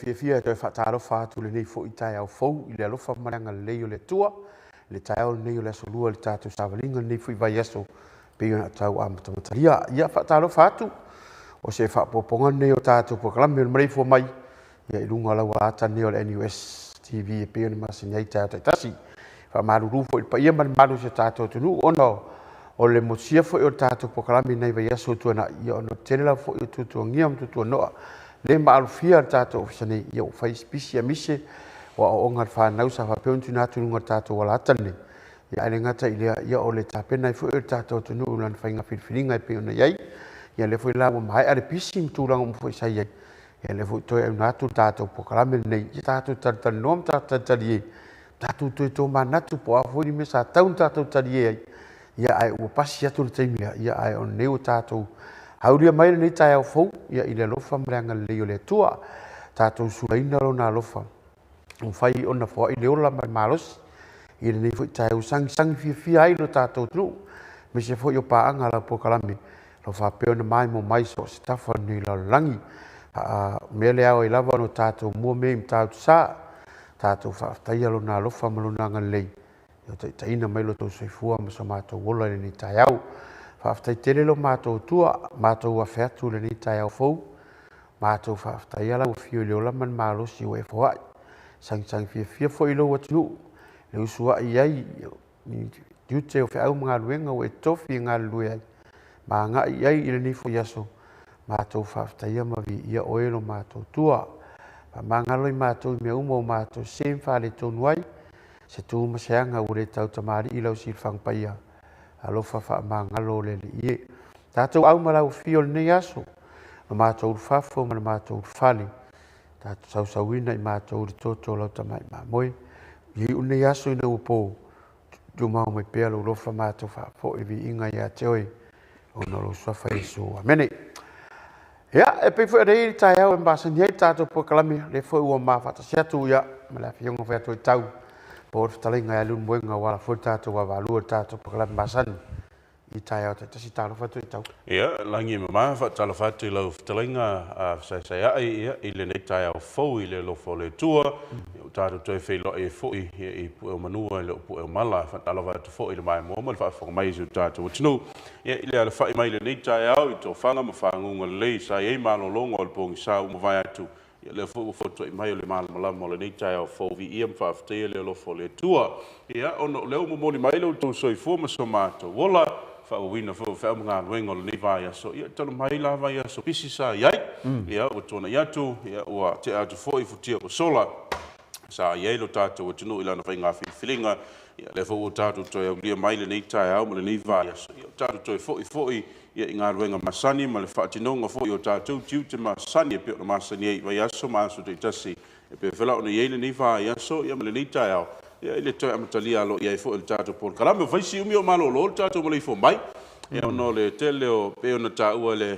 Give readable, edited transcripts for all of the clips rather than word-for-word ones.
Fiafia e toe faatalofa atu i lenei foi taeao fou i le alofa ma le agalelei o le Atua, i le taeao lenei o le Aso Lua i le tatou savaliga i lenei foi vaiaso e pei ona tau amatamatalia. Ia, faatalofa atu, o se faaopoopoga lenei o tatou polokalame o le maleifua mai ia i luga o lau ata nei o le NUS TV e pei ona masani ai taeao taitasi. Faamalulu foi i le paia ma le mamalu o si o tatou atunuu ona o le motusia foi o le tatou polokalame i nai vaiaso ua tuanai, ia ona o le tele lava foi o tuatuagia ma tuatuanoa le maalofia le tatou ofisa nei, ia ua fai si pisi aemaise o aoaoga a le fanau sa faapea ona tuuina atu i luga o le tatou alaata lenei. Ia ae le gata i lea, ia o le tapena ai foi o le tatou atunuu i lana faiga filifiliga e pei ona i ai. Ia lea foi la ua maea le pisi ma tulaga uma foi sa i ai, ia lea foi ua toe auina atu le tatou polokalame lenei, ia tatou talatalanoa ma tatou talitalie, tatou toe tomanatu po o a foi ni mea sa tatau ona tatou talie ai, ia ae ua pasi atu le taimi lea, ia ae o lenei ua tatou aulia mai lenei taeao fou, ia i le alofa ma le agalelei o le Atua. Tatou sulaina lona alofa, ua mafai ona foai le ola ma le malosi i lenei foi taeao ua sagisagi fiafia ai lo tatou atunuu, aemaise foi o paaga a lau polokalame o lo o faapea ona maimoa mai i so o se tafa o lenei lalolagi. A o le mea lea e ao ai lava ona tatou mua mea i Matautusa, tatou faafetaia lona alofa ma lona agalelei ua taitaiina mai lo outou soifua ma so matou ola i lenei taeao. Faafetai tele lo matou Atua, matou afe atu i lenei taeao fou, matou faafetaia lau afio i le ola ma le malosi ua e foai, sagisagi fiafia foi i lou atunuu, le usuai ai i tiute o feau ma galuega ua e tofi e galulue ai, ma agai i ai i lenei foi aso, matou faafetaia ma viia oe lo matou Atua. Faamagalo i matou i mea uma ua matou sese ma faaletonu ai, se tu ma se aga ua le tautamalii i lau silafaga paia, alofa faamagalo le Alii e. Tatou au ma lau afio i lenei aso, lo matou ulufafo ma le matou ulufale, tatou sausauina i matou i le toto o lau tamai mamoe. Ia iu lenei aso ina ua po, tumau mai pea lou alofa matou faafoi le viiga ia te oe, ona o lou suafa Iesu. Amene. Ia, e pei foi o nei le taeao e masani ai le tatou polokalame, lea foi ua ma faatasi atu ia ma le afioga foi ia Toetau, po o le fetalaiga ia Leulumoega aua foi le tatou vaavaalua i le tatou polokalame masani i taeao taitasi. Talofa Toetau. Ia, lagi e mama, faatalofa atu i lau fetalaiga fesaesaeai ia, i lenei taeao fou i le alofa o le Atua. Ia, ua tatou toe feiloai ai foi ia, i pue o manua e le o pue o mala. Faatalofa atu foi i le maimoa ma le faafofoga mai a si o tatou atunuu. Ia, i le alafai mai i lenei taeao i tofaga ma faguga lelei sa i ai malologa o le pogisa ua mavae atu. Ia, lea foi ua fotuai mai o le malamalama o lenei taeao fou, viia ma faafetaia le alofa o le Atua. Ia, ona o lea ua momoli mai lo outou soifua ma so matou ola, faaauauina foi o feau ma galuega o lenei vaiaso, ia, talu mai la vaiaso pisi sa i ai, ia, ua tuanai atu, ia, ua tea atu foi futia ua sola, sa i ai lo tatou atunuu i lana faiga filifiliga, ia, lea foi ua tatou toe aulia mai lenei taeao ma lenei vaiaso, ia, ua tatou toe foi foi ia, i galuega masani ma le faatinoga foi o tatou tiute masani e pei ona masani ai i vaiaso ma aso taitasi. E pei foi la ona i ai lenei vaiaso ia ma lenei taeao ia, i le toe amatalia aloaia ai foi o le tatou polokalame. Ua fai si umi o malolo le tatou maleifua mai, ia, ona o le tele o pei ona taua e le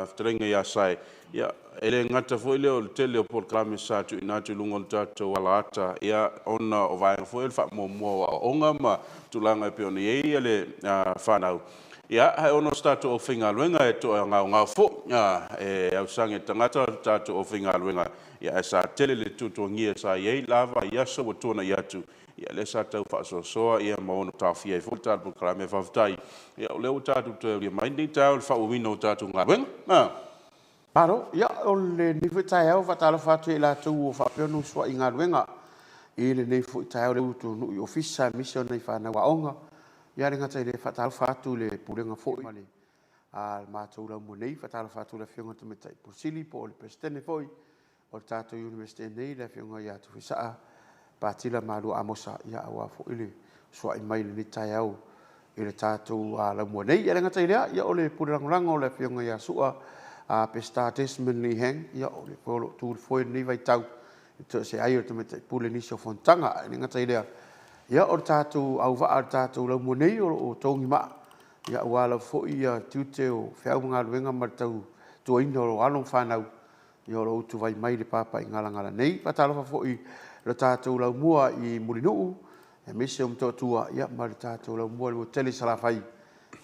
fetalaiga ia Sae, ia, e le gata foi lea o le tele o polokalame sa tuuina atu i luga o le tatou alaata, ia, ona o vaega foi o le faamuamua o aoaoga ma tulaga e pei ona i ai le fanau, ia, ae ona o se tatou aufaigaluega e toagaogao foi, e ausage e tagata le tatou aufaigaluega, ia, ae sa tele le tuatuagia sa i ai la vaiaso ua tuanai atu, ia, lea sa tau faasoasoa ia ma ono taofia ai foi le tatou polokalame. Faafetai, ia, o lea ua tatou toe aulia mai lenei taeao i le faaauauina o tatou galuega. Malo, ia o lenei foi taeao, faatalofa atu i latou ua faapea ona usuai i galuega i lenei foi taeao le uluturunuu i ofisa aemaise o nai fanau aoga. Ia le gata i le faatalofa atu i le pulega foi ma le matou laumua nei, faatalofa atu i le afioga i le Tamaitai Pule Sili po o le Peresetene foi o le tatou Iunivesite nei, le afioga ia Tuisaa Patila Malua Amosa, ia aua foi le usuai mai i lenei taeao i le tatou laumua nei. Ia le gata i lea, ia o le pule lagolago o le afioga ia Sua Peseta Desmond Lee Hang, ia o le foi o lo o tu i le foe i lenei vaitau i toesea ai o le Tamaitai Pule i nisi o fonotaga. E le gata i lea, ia o le tatou auvaa o le tatou laumua nei o lo o togi maa, ia aua lava foi ia tiute o feau ma galuega ma le tautuaina o alo ma fanau, ia o lo o utuvai mai le papaigalagala nei. Faatalofa foi i le tatou laumua i Mulinuu, aemaise o Motootua, ia ma le tatou laumua i le motu tele i Salafai,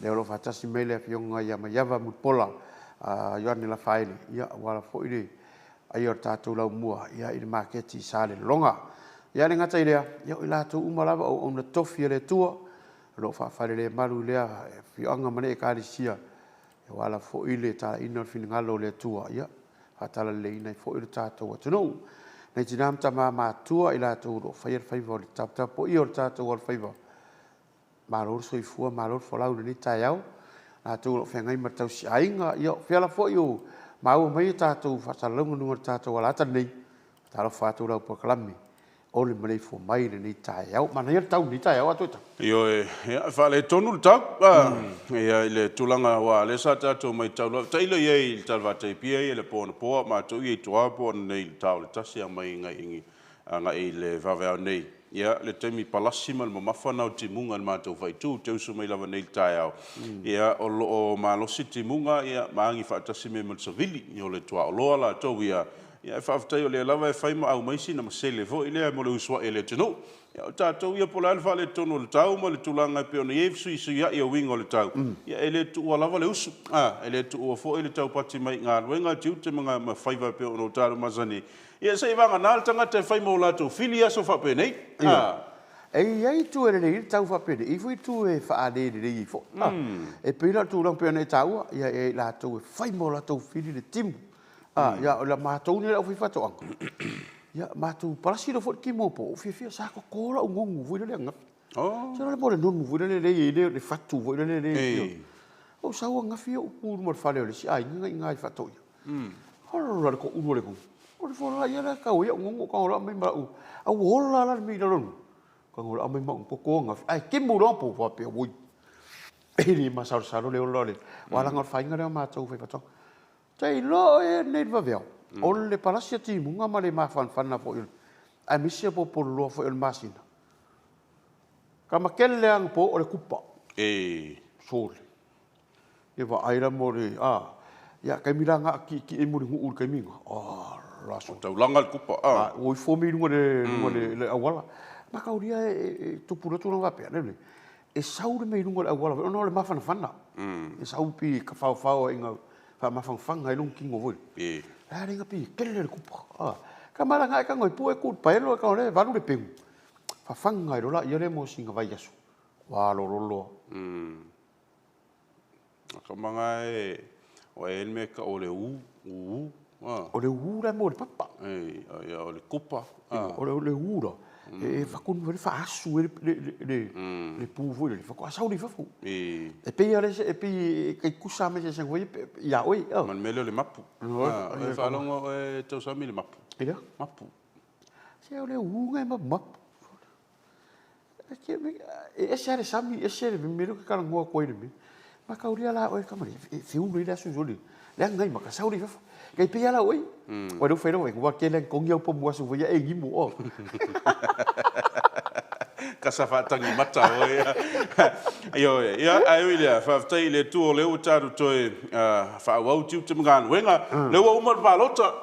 lea o lo o faatasi mai le afioga ia Maiava Mulipola Ioane Lafaele, ia aua lava foi le Aia o le tatou laumua ia i le maketi i Salelologa. Ia le gata i lea, ia o i latou uma lava o auauna tofi a le Atua o lo o faafalelemalu i lea afioaga ma lea ekalesia aua lava foi le talaiina o le finagalo o le Atua, ia faatalaleleiina ai foi lo tatou atunuu. Nai tina ma tama matutua i latou o lo o faia le faiva o le taputapuaia o le tatou alofaiva, Malo le soifua malo le folau i lenei taeao. Latou o lo o feagai ma le tausiaiga, ia o fea lava foi o maua mai a tatou faasalalauga i luga o le tatou alaata lenei, talofa atu lau polokalame o le maleifua mai i lenei taeao. Manaia le tau i lenei taeao a Toetau. Ioe, ia, e faaletonu le tau ia, i le tulaga aua o lea sa tatou matau loa. Tailo i ai i le talafatai Apia ia i le po anapo a o matou ia i tua po ananei i le ta o le tasi a mai agai i le vaveao nei. Ia, le taimi palasi ma le mamafa na o timuga i le matou faaitu, ou te usu mai lava nei i le taeao, ia, o lo o malosi timuga, ia, ma agi faatasi mai ma le savili, ia, o le tuaoloa latou ia, ia, ae faafetai o lea lava e fai ma aumai sina masele foi lea mo le usuai a le atunuu. Ia, o tatou ia po o le a le faaletonu o le tau ma le tulaga e pei ona i ai le fesuisuiai o uiga o le tau, ia, e le tuua lava le usu, a, e le tuua foi le taupati mai i galuega, tiute ma faiva e pei ona o tatou masani ai. Ia se i vagana le tagata e fai ma o latou fili i aso faapenei. A. E i ai itu e lelei ai le tau faapenei, e i ai foi itu e faalelelei ai foi. E pei la o le tulaga pei ona e taua, ia e i latou e fai ma o latou fili le timu. A, ia o matou nei le aufaifaatoaga, ia matou palasi loa foi le timu po, ou fiafia, sa toto lau nonu foi lele ananafi. Oh. Sa le mo le nonu foi lele e i ai le fatu foi lele e Ou sau ananafi ou tu i luma o le fale o le isi aiga na i ina i Faatoia. Ola le toulu o le nonu. O le fola ia la tau ai au nonu tago loa aumai ma lau a ua ola la le mea i lalo o le nonu. Tago loa aumai ma au toto ananafi ae timu loa po faapea oi. E le masalosalo le ola o le aua leaga o le faiga lea o matou faifaatoaga. Tailo e nei le vaveao. O le palasi o timuga ma le mafanafana foi aemaise o popololoa foi o le masina. Tama tele le anapo o le kupa. E. Sole. Ia vaai la mo le, a, ia taimi la na tietie ai Mulinuu i le taimi na, ala sole. Taulaga le kupa, a. A, ua ifo mai luga le, luga le, le auala. Mataulia e tupu loa tulaga faapea, le e sau le mea i luga o le auala ona o le mafanafana. E sau pi ka faofao ai ina faamafanafana ai lona tino foi. E. A le pi tele le kupa. A, ka mala na e tago i pua e tu i le paelo e tago le valu le pegu. Fafaga ai loa laia lea mo sina vaiaso. Ua lololo. Tamaga e, o e le mea e tau o le u, u, a. O le u la e maua i le papa. E, ia, o le kupa. O le u la, e fatunu foi le faaasu ai le pu foi lele, faatoa sau lea i fafo. E pei lava e pei e tai tusa ma se eseesega foi ia oe. Ma le mea lea o le mapu. E faalogo oe tausami i le mapu. I le a? Mapu. Se o le u na e mapumapu. E ese lava le sami, ese le mea lea ou te talanoa atu ai i le mea. Mataulia la oe kamali'i, e feulu ai le aso sole. Leaga nai maka, sau lea i fafo. Tai pei lava la oe. Ua leu fai lau ua tele lava togi au pomu aso foi ia e gimo o. Kasa faatagi mata oe. Ioe, ia, ae ui i lea, faafetai i le Atua o lea ua tatou toe faaauau tiute ma galuega. O lea ua uma le palota,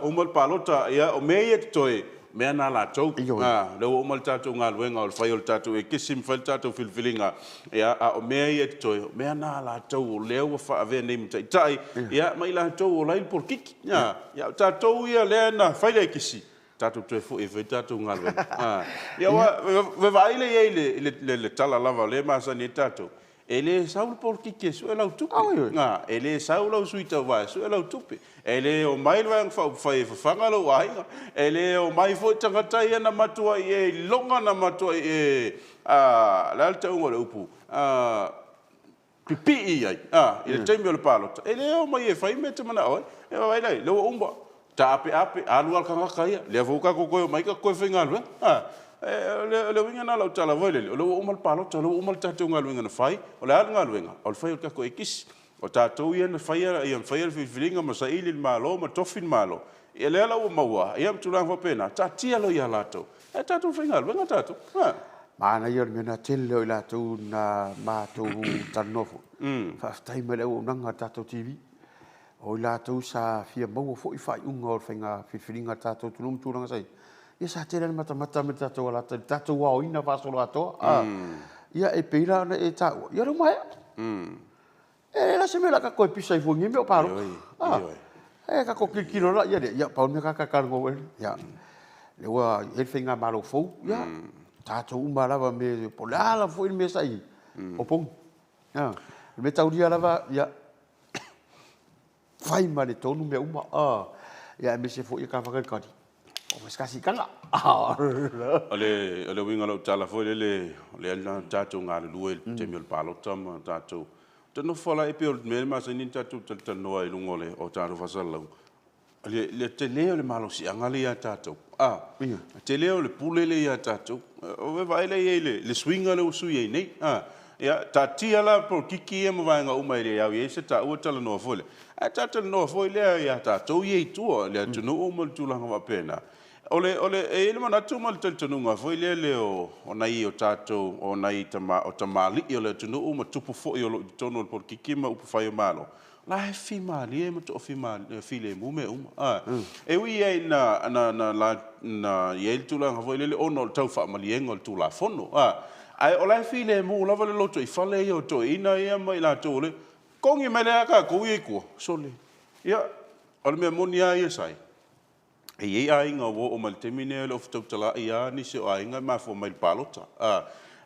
uma le palota, ia, o mea ia e totoe, mea na latou. O lea ua uma le tatou galuega o le fai o le tatou ekesi ma fai le tatou filifiliga, ia, a o mea ia e totoe, o mea na latou o lea ua faaavea nei ma taitai, ia, ma i latou o la e i le polokiki. Ia, o tatou ia lea na fai le ekesi, tatou toe foi e fai le tatou galuega. Ia, aua, vaai lea i ai i le tala lava o lea e masani ai tatou, e le sau le polokiki e sue lau tupe, e le sau lau sui tauva e sue lau tupe, e le omai le Vaega Faaupufai e fafaga lou aiga, e le omai foi tagata ia na matuai e iloga, na matuai e, o le a le tauga o le upu, pipii i ai i le taimi o le palota, e le omai e fai mea e te manao ai. Ia vaai la i ai, lea ua uma, taapeape, alu lava le tagata ia, lea foi ua tatou toe omai tatou toe faigaluega. O le uiga lena o lau tala foi lele, o lea ua uma le palota, o lea ua uma le tatou galuega na fai, o le a le galuega? O le fai o le tatou ekisi. O tatou ia na faia, ia faia le filifiliga ma saili le Malo ma tofi le Malo, ia lea la ua maua, ia ma tulaga faapena, taatia loa ia latou, ae tatou faigaluega tatou. Manaia o le mea lena, tele o i latou na matou talanoa foi, faafetai mai le auaunaga a le tatou TV. O i latou sa fia maua foi faaiuga o le faiga filifiliga a le tatou atunuu ma tulaga sa i ai, ia sa tele lava le matamata mai le tatou alata i le tatou aoina faasoloatoa. Ia e pei la ona e taua, ia o lea ua maea. E leai la se mea o le a tatou toe pisa ai fua i nei mea o palota. E tatou tilotilo la i ai, ia pau le mea ta talanoa ai, ia, lea ua i ai le faigamalo fou, ia, tatou uma lava me, po o le a lava foi le mea sa i ai, o pogi. O le mea taulia lava, ia, fai ma le tonu mea uma, ia aemaise foi ta faatalitali, o se tasi tala. O le uiga o lau tala foi lele, o lea na tatou galulue i le taimi o le palota ma tatou te nofo la e pei o le mea masani ona tatou talatalanoa i luga o tatou faasalalauga, le tele o le malosiaga lea ia tatou, tele o le pule lea ia tatou. O vaai la i ai le suiga lea ua sui ai nei. Ia, taatia la polokiki ia ma vaega uma e le au i ai se taua talanoa foi lea, ae talatalanoa foi lea ia tatou ia i tua, le atunuu ma le tulaga faapena. O le e i ai le manatu ma le talitonuga foi lele o nai o tatou, o nai o tamalii o le atunuu ma tupu foi o lo o i totonu o le polokiki ma upufai o Malo, la e fimalie ma toafilemu mea uma. E ui ai na i ai le tulaga foi lele ona o le tau faamaliega o le Tulafono, ae o la e filemu lava le lotoifale ia o toeaiina ia ma i latou o le kogi mai lea tatou ia i tua, sole. Ia, o le mea moni lava ia sai, e i ai aiga ua oo mai le taimi lenei e le o fetautalai lava nisi o aiga e mafua mai i le palota.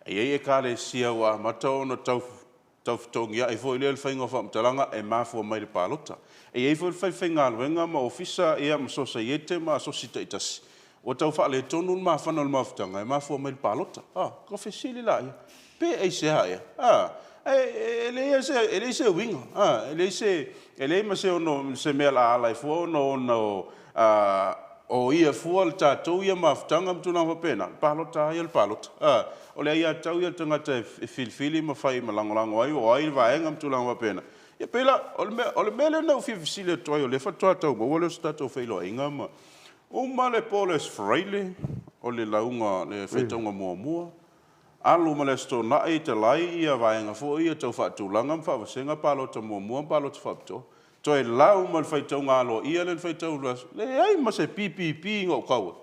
E i ai ekalesia ua amata ona taufetogiai foi lea le faiga o faamatalaga e mafua mai le palota. E i ai foi le faifaigaluega ma ofisa ia ma sosaiete ma asosi taitasi ua tau faaletonu le mafana o le mafutaga e mafua mai le palota. Ka fesili laia, pe aisea ea? E leai se uiga, e leai ma se ono se mea la ala ai fua ona o ia fua le tatou ia mafutaga ma tulaga faapena. Palota lava ia le palota. O le aiatatau ia a le tagata e filifili ma fai ma lagolago ai o ai le vaega ma tulaga faapena. Ia pei la o le mea lea na ou fia fesili atu ai, o lea faatoa tau maua lea o se tatou feiloaiga ma uma le po o le Aso Faraile o le lauga le faitauga muamua, alu ma le Aso Toonai talai ia vaega foi ia tau faatulaga ma faavasega palota muamua ma palota faapitoa, toe lau ma le faitauga aloaia lea na faitau leai ma se PPP na ou tau ai.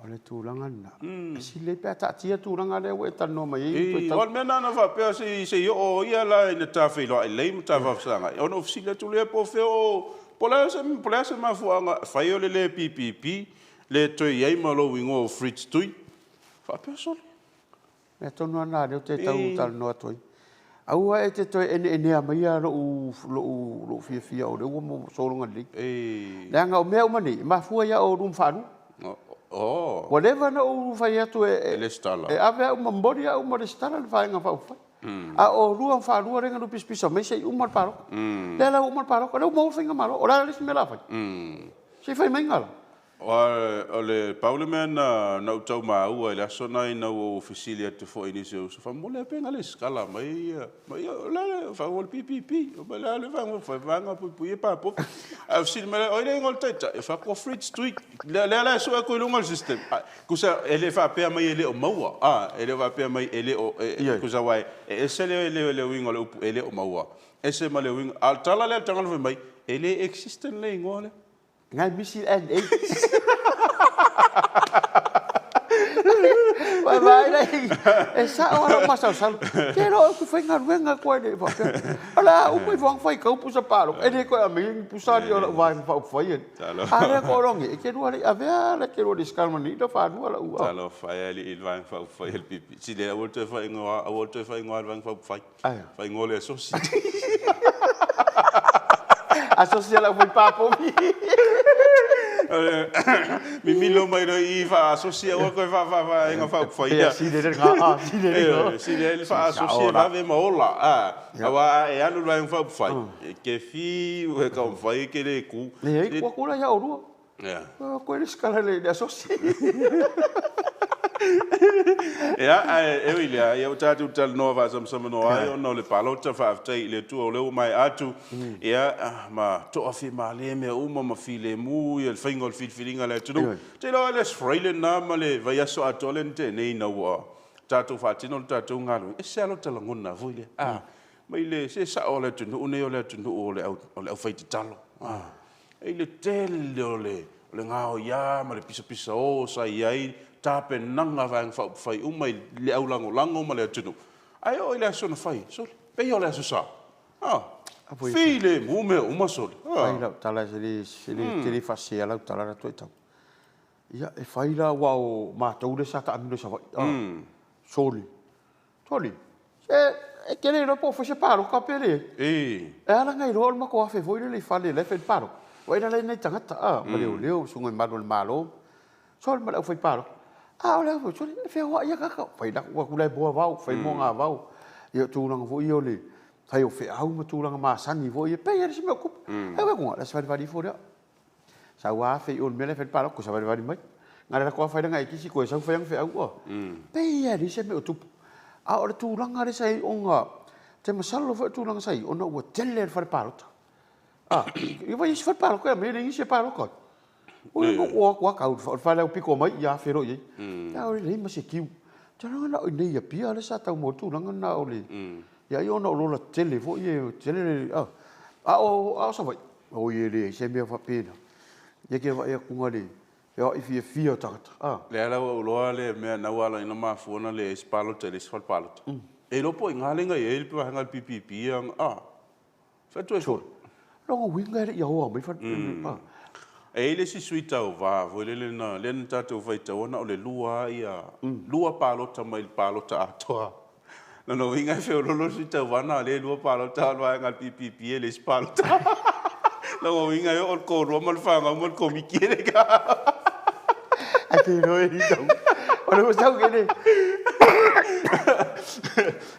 O le tulaga lena, e sili ai pe a taatia tulaga lea ua e talanoa mai ai. O le mea lena na faapea se i oo ia la ina ta feiloai lelei ma ta faafesagai, ona ou fesili atu lea po o fea o po o le a se mafuaaga fai o le le PPP, le toe i ai ma lou igoa o Fritz Tui. Faapea sole. Mea tonu lava lena o lea ou te tau talanoa atu ai. Aua e te toe eneenea maia lou fiafia o lea ua sologa lelei. Leaga o mea uma nei, e mafua ia oulua ma Falua. Ua leva ona ou fai atu e ave au ma momoli au ma resitala le Vaega Faaupufai. A o oulua ma Falua lea na pisapisa mai se i uma le palota. Lea la ua uma le palota, lea ua maua le faigamalo. O le a le isi mea o le a fai? Se i fai mai la. O le pau le mea na ou tau maua i le aso lena ina ua ou fesili atu foi i nisi o uso, faamolemole pe na resitala mai ia o le fai o le PPP, o le a le vaega fai vaega puipui e papofi. Ae fesili mai o ai le igoa o le taitai? E fai atu o Fritz Tui. Lea la e sue atu i luga o le system. Tusa e le faapea mai e le o maua. E le faapea mai e le o tusa aua e ese le uiga o le upu e le o maua, ese ma le uiga. A o le tala lea a le tagata fai mai, e le existent le igoa lea. Ngai misi le NA. Vaai la e sao lava lou masalosalo. Te iloa ou te faigaluega atu ai le faapea. O le a uma ifo lava faitau pusa palota. E le toe aumaia ni pusa alii o lau vaega faaupufai alii. A lea koologi, e te lua le avea la e te lua resitala ma nei na falua lau. Talofa e alii i le vaega faaupufai a le PP. Sili aua le toe faaigoa, aua le toe faaigoa le vaega faaupufai. Faaigoa le asosi. Asosi a lau foi papovi. Mimilo mai loa i i faaasosi aua toe faavaega faaupufai. Ia sili ai le ga, sili ai le Sili ai le faasosi e vave ma ola. Aua a e alu i le vaega faaupufai, e te fiu e taumafai e te le tu. Leai, tuu atu la ia oulua. Koe resitala i le asosi. Ia, ae e ui i lea, ia ua tatou talanoa faasamasama ai ona o le palota, faafetai i le Atua o lea ua maea atu, ia, ma toafimalie mea uma ma filemu ia le faiga o le filifiliga a le atunuu. Ou te iloa le Aso Faraile lena ma le vaiaso atoa lea na tea nei ina ua tatou faatino le tatou galuega, e ese lava lota lagona foi lea. Mai le, se sao o le atunuu nei o le atunuu o le aufaitatalo. E i le tele o le gaoia ma le pisapisao sa i ai tapenaga vaega faaupufai uma i le aulagolago ma le atunuu. Ae oo i le aso na fai, sole, pei o le Aso Sa. Filemu mea uma sole. Fai lau tala e le, e le, te le faasea lau tala la toe tau. Ia, e fai la aua o matou lea sa taamilo i Savaii. Ah, sole. Sole, se e te le iloa po o fai se palota pe leai. E ala ona iloa o le matou afe foi lele i fale la e fai ai le palota. Vaai la la e i ai nai tagata, a, ma leoleo, susuga i malu o le Malo, sole ma le aufai palota. A o le au, sole, e feoai lava tagata. Fai la atu la e moa vao, fai moagavao. Ia o tulaga foi ia o le fai o feau ma tulaga masani foi ia, pei lava e leai se mea o tupu. Ae ou fai atu, o le a savalivali ifo lea. Sau lava afe i o i le mea la e fai ai le palota, toe savalivali mai. Na o le alu atu lava fai lana ekisi toe sau fai ana feau. Ua pei lava e leai se mea o tupu. A o le tulaga lea sa i ai ona, ou te masalo foi o le tulaga sa i ai, ona ua tele le fale palota. A, ia vaai i isi fale palota e aumai e leai nisi e palota ai. Oi, ua o atu lava tau i le fale aupito mai, ia afe loa i ai. A e leai ma se kiu. Ou te iloa na o i inei i Apia lea sa tau maua ai le tulaga lena o le Ia ai ona o lola tetele foi ia, tele le, a, a o, a o Savaii, oi e leai se mea faapena. Ia te vaai atu na le feoai fiafia o tagata, a. Lea la ua ou iloa le mea na ua ala ai ona mafua ona leai se palota i le isi fale palota. E iloa po o i ina lea na i ai le vaega a le PPP ia, a. Fai atu ai foi. Lona uiga e le i aoa mai fale, a. E i ai le isi sui tauva foi lele na, lea na tatou faitaua na o le lua lava ia, lua palota mai le palota atoa. Lona uiga e feololo le sui tauva na o lea e lua palota a o le vaega a le PPP e leai se palota. Lona uiga e oo i le toalua ma le fanau ma le Komiti e le Ae te iloa e tau. O le ua sau ke le.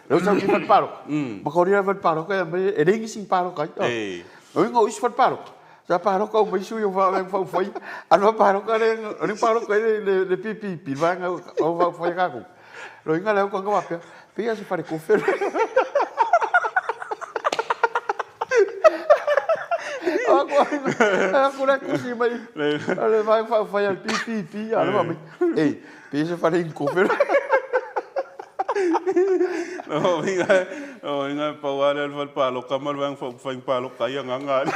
Le ua sau ke fale palota. Ma ka ori fale palota e mai e leai nisi palota ai. O inga o isi fale palota. Sa palota uma isi o vaega faaupufai. A no palota le o le palota le le PPP vaega o faaupufai a tatou. Loiga le au tanga faapea, pei lava se falekofe. Aku la tusi mai o le vaega faaupufai a le PPP, a o le fai mai, ei, pei se fale inikofe. Loiga, loiga pau lava lea o le fale palota ma le vaega faaupufai na palota ai agaga alii.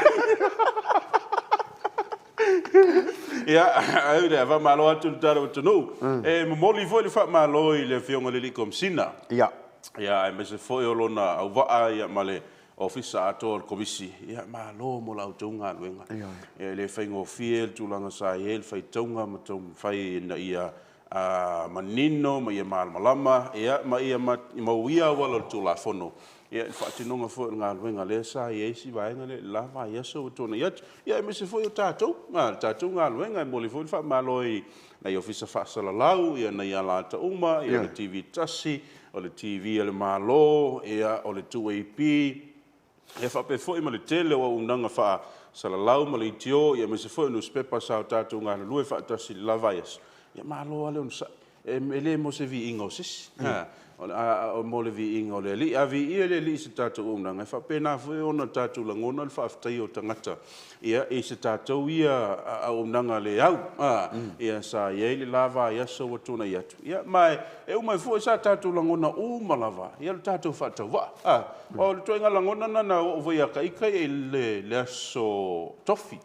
Ia, ai lea, faamalo atu i le tatou atunuu. E momoli foi le faamalo i le Afioga i le Alii Komesina. Ia. Ia, aemaise foi o lona auvaa ia ma le Ofisa atoa o le Komisi. Ia, malo mo la outou galuega. Ia. E le faigofie le tulaga sa i ai le faitauga ma taumafai ina ia manino ma ia malamalama, ia, ma ia mauia auala o le Tulafono, ia, i le faatinoga foi o le galuega lea sa i ai si vaega lea i le la vaiaso ua tuanai atu. Ia, aemaise foi o tatou, le tatou galuega. E momoli foi le faamalo i nai ofisa faasalalau, ia, nai alata uma, ia, o le TV 1, o le TV a le Malo, ia, o le 2AP, ia faapea foi ma le tele o auaunaga faasalalau ma leitio, ia aemaise foi o nusipepa sa o tatou galulue faatasi i le la vaiaso. Ia malo lava le onosai. E le mo se viiga o se isi, a o mo le viiga o le Alii. A viia le Alii i se tatou auaunaga, e faapena foi ona tatou lagona le faafetai o tagata ia i se tatou ia auaunaga le au, ia sa i ai le la vaiaso ua tuanai atu. Ia, ma e uma ai foi sa tatou lagona uma lava ia le tatou faatauvaa. O le ituaiga lagona lena na oo foi ia ita i le aso Tofi,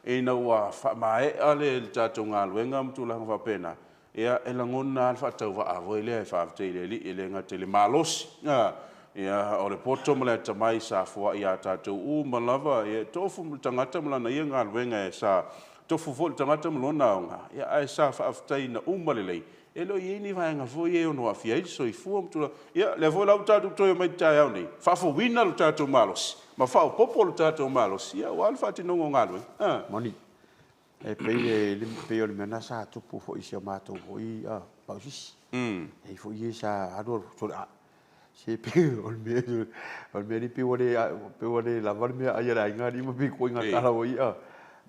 ina ua faamaea le tatou galuega ma tulaga faapena, ia e lagona lava le faatauvaa foi lea e faafetai i le Alii, e le gata i le malosi, ia, o le poto ma le atamai sa foai ia tatou uma lava, ia e tofu le tagata ma lana ia galuega, e sa tofu foi le tagata ma lona aoga, ia, ae sa faafetaiina uma lelei, e le o i ai ni vaega foi ia e ono aafia ai le soifua ma tulaga. Ia, lea foi la ua tatou toe omai i le taeao nei, faafouina lo tatou malosi ma faaopoopo lo tatou malosi, ia, aua le faatinoga o galuega. Moni. E pei, e pei o le mea lena sa tupu foi i si o matou foi pausisi. E i ai foi e sa alu alu, sole, a, se pei o le mea, o le mea lea pei ua le, pei ua le lava le meaai a le aiga alii ma pei ituaiga tala foi ia.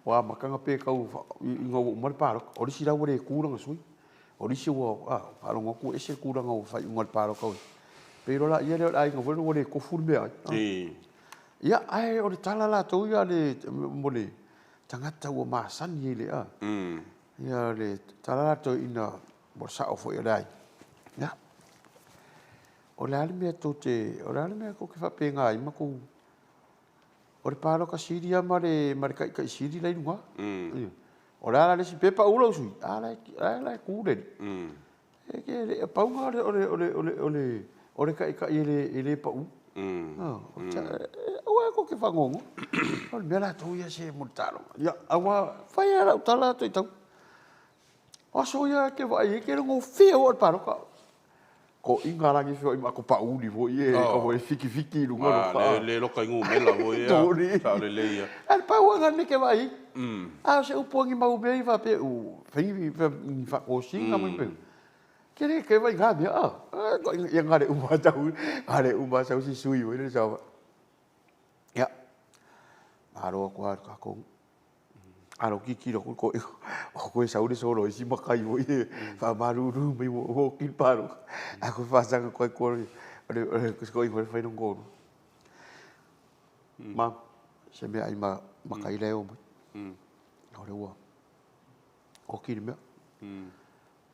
Ua amata ona pe tau ina ua uma le palota. O le isi la ua le tu lana sui. O le isi ua, a, faalogo atu ua ese le tulaga o faaiuga o le palota. Pei loa la ia lea o le aiga foi lea ua le tofu le meaai. Ia, ae o le tala latou ia le, mo le tagata ua masani ai le, a, ia le tala latou ina ua sao foi o le aiga. Ia, o le a le mea tou te, o le a le mea tou te faapena ai ma tou, o le palota sili lava ma le, ma le taitai sili la i luga. O le a la le isi pe pau lou sui, a la e tu le alii. E ke le pau na o le, o le, o le, o le, o le taitai e le, e le pau. Aua ko ke whangongo. O le mea latou ia se mo le taaloga. Ia, aua fai lava lau tala atu i tau. O aso ia ke vaai ai ke le gofie o le paloka. Ko inga lagi feo i ma ko pauli foi e ka foi fiki fiki i luga lo ka. Le loka i ngumela foi ia. Sa o le le ia. Ai pau anga ne ke vaai. A se upu angi mau mea i fa pe u fai ni fa ko singa mai pe. Ke le ke vai ngā mea a. Ko ia ngā le uma tau, ngā le uma sau si sui foi le sa. Ia. Malo aku a ka ko. Alo kiki lo ko o ko sau le solo isi makai foi e fa maruru mai o ki paro. A ko fa sanga ko ko le ko ko fai no ko. Ma se mea ai ma makai leo mai. O le ua. O ki le mea.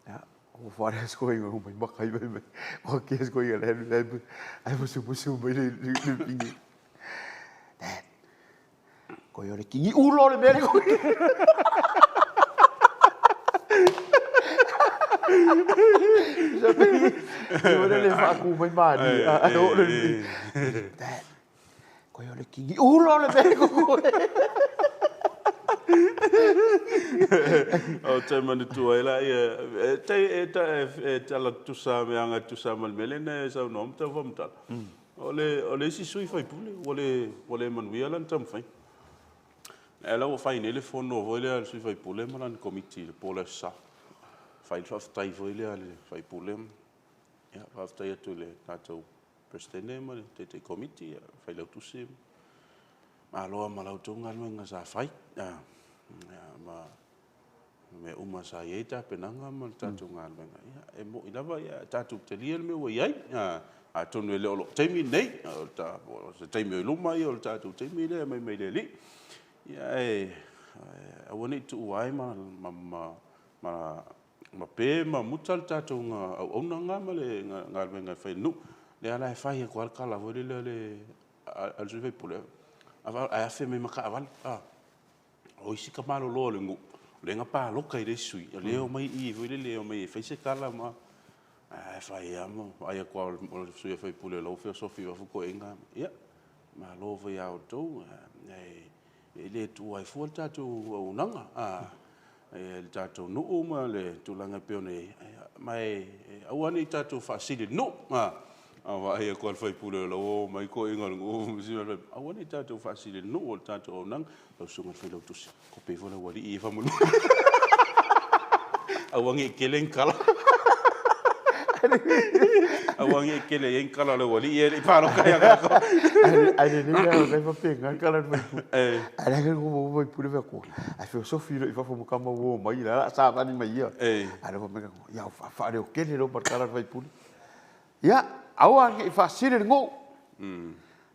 Ia, o whare as koe ngā mai makai mai mai. O ki as koe le le ai musu musu mai le le pingi. Dad. Koe o le kingi ulo le mea le koe. Sa pingi. Ni le whaaku mai maani. A o le. Dad. Koe o le kingi ulo le mea le koe. O te manatua ai la ia e te e ta e tala tusa me anga tusa ma le mele ne sau no mta fo mta. O le o le isi sui faipule ua le manuia lana taumafaiga. Ae la ua fai nei le fono foi lea a le sui faipule ma lana komiti i le po o le Aso Sa. Fai le faafetai foi lea a le faipule. Ia, faafetai atu i le tatou Peresetene ma le Taitai Komiti, Failautusi, malo lava ma la outou galuega sa fai, ia, ma mea uma sa i ai tapenaga ma le tatou galuega. Ia, e moni lava, ia, tatou talia le mea ua i ai, atonu e le o lou taimi lenei, o se taimi o i luma, ia, o le tatou taimi lea e aumai mai le Alii. Ia, ae aua ne i tuua ai ma, ma, ma, ma Ma pe ma muta le tatou auauna lena ma le galuega e fai i le nuu. Lea la e fai atu lava le tala foi lele a le sui usufono, ae afe mai ma taavale. O isi tamaloloa o le nuu, o lea na palota i le isi sui, o lea e omai i i foi lele e omai e fai se tala ma... Ae fai lava ma vaai atu lava o le sui usufono o la ua feosofi i fafo toeaiina. Ia, malo foi ia outou, e le tuua ai fua le tatou auaunaga. Le tatou nuu ma le tulaga e pei ona i ai, ma e aua ne i tatou faasili i le nuu. A vaai atu lava le faipule o la ua omai toeaiina o le nuu, aua ne i tatou faasili i le nuu o le tatou auaunaga. Lau susuga i le Failautusi, kope ifo le aualii ia faamolemole. Aua ne i tele ni tala. Aua ne i tele i ai ni tala o le aualii ia e le i palota ia tatou. Ae lelei la o faapena le tala a le faipule. Ae le ai faipule fai atu, ae feosofi loa i fafo ma tama ua omai, la la savali mai ia. Ae le fai mai, ia faaleotele loa ma le tala a le faipule. Ia, aua ne i faasili le nuu.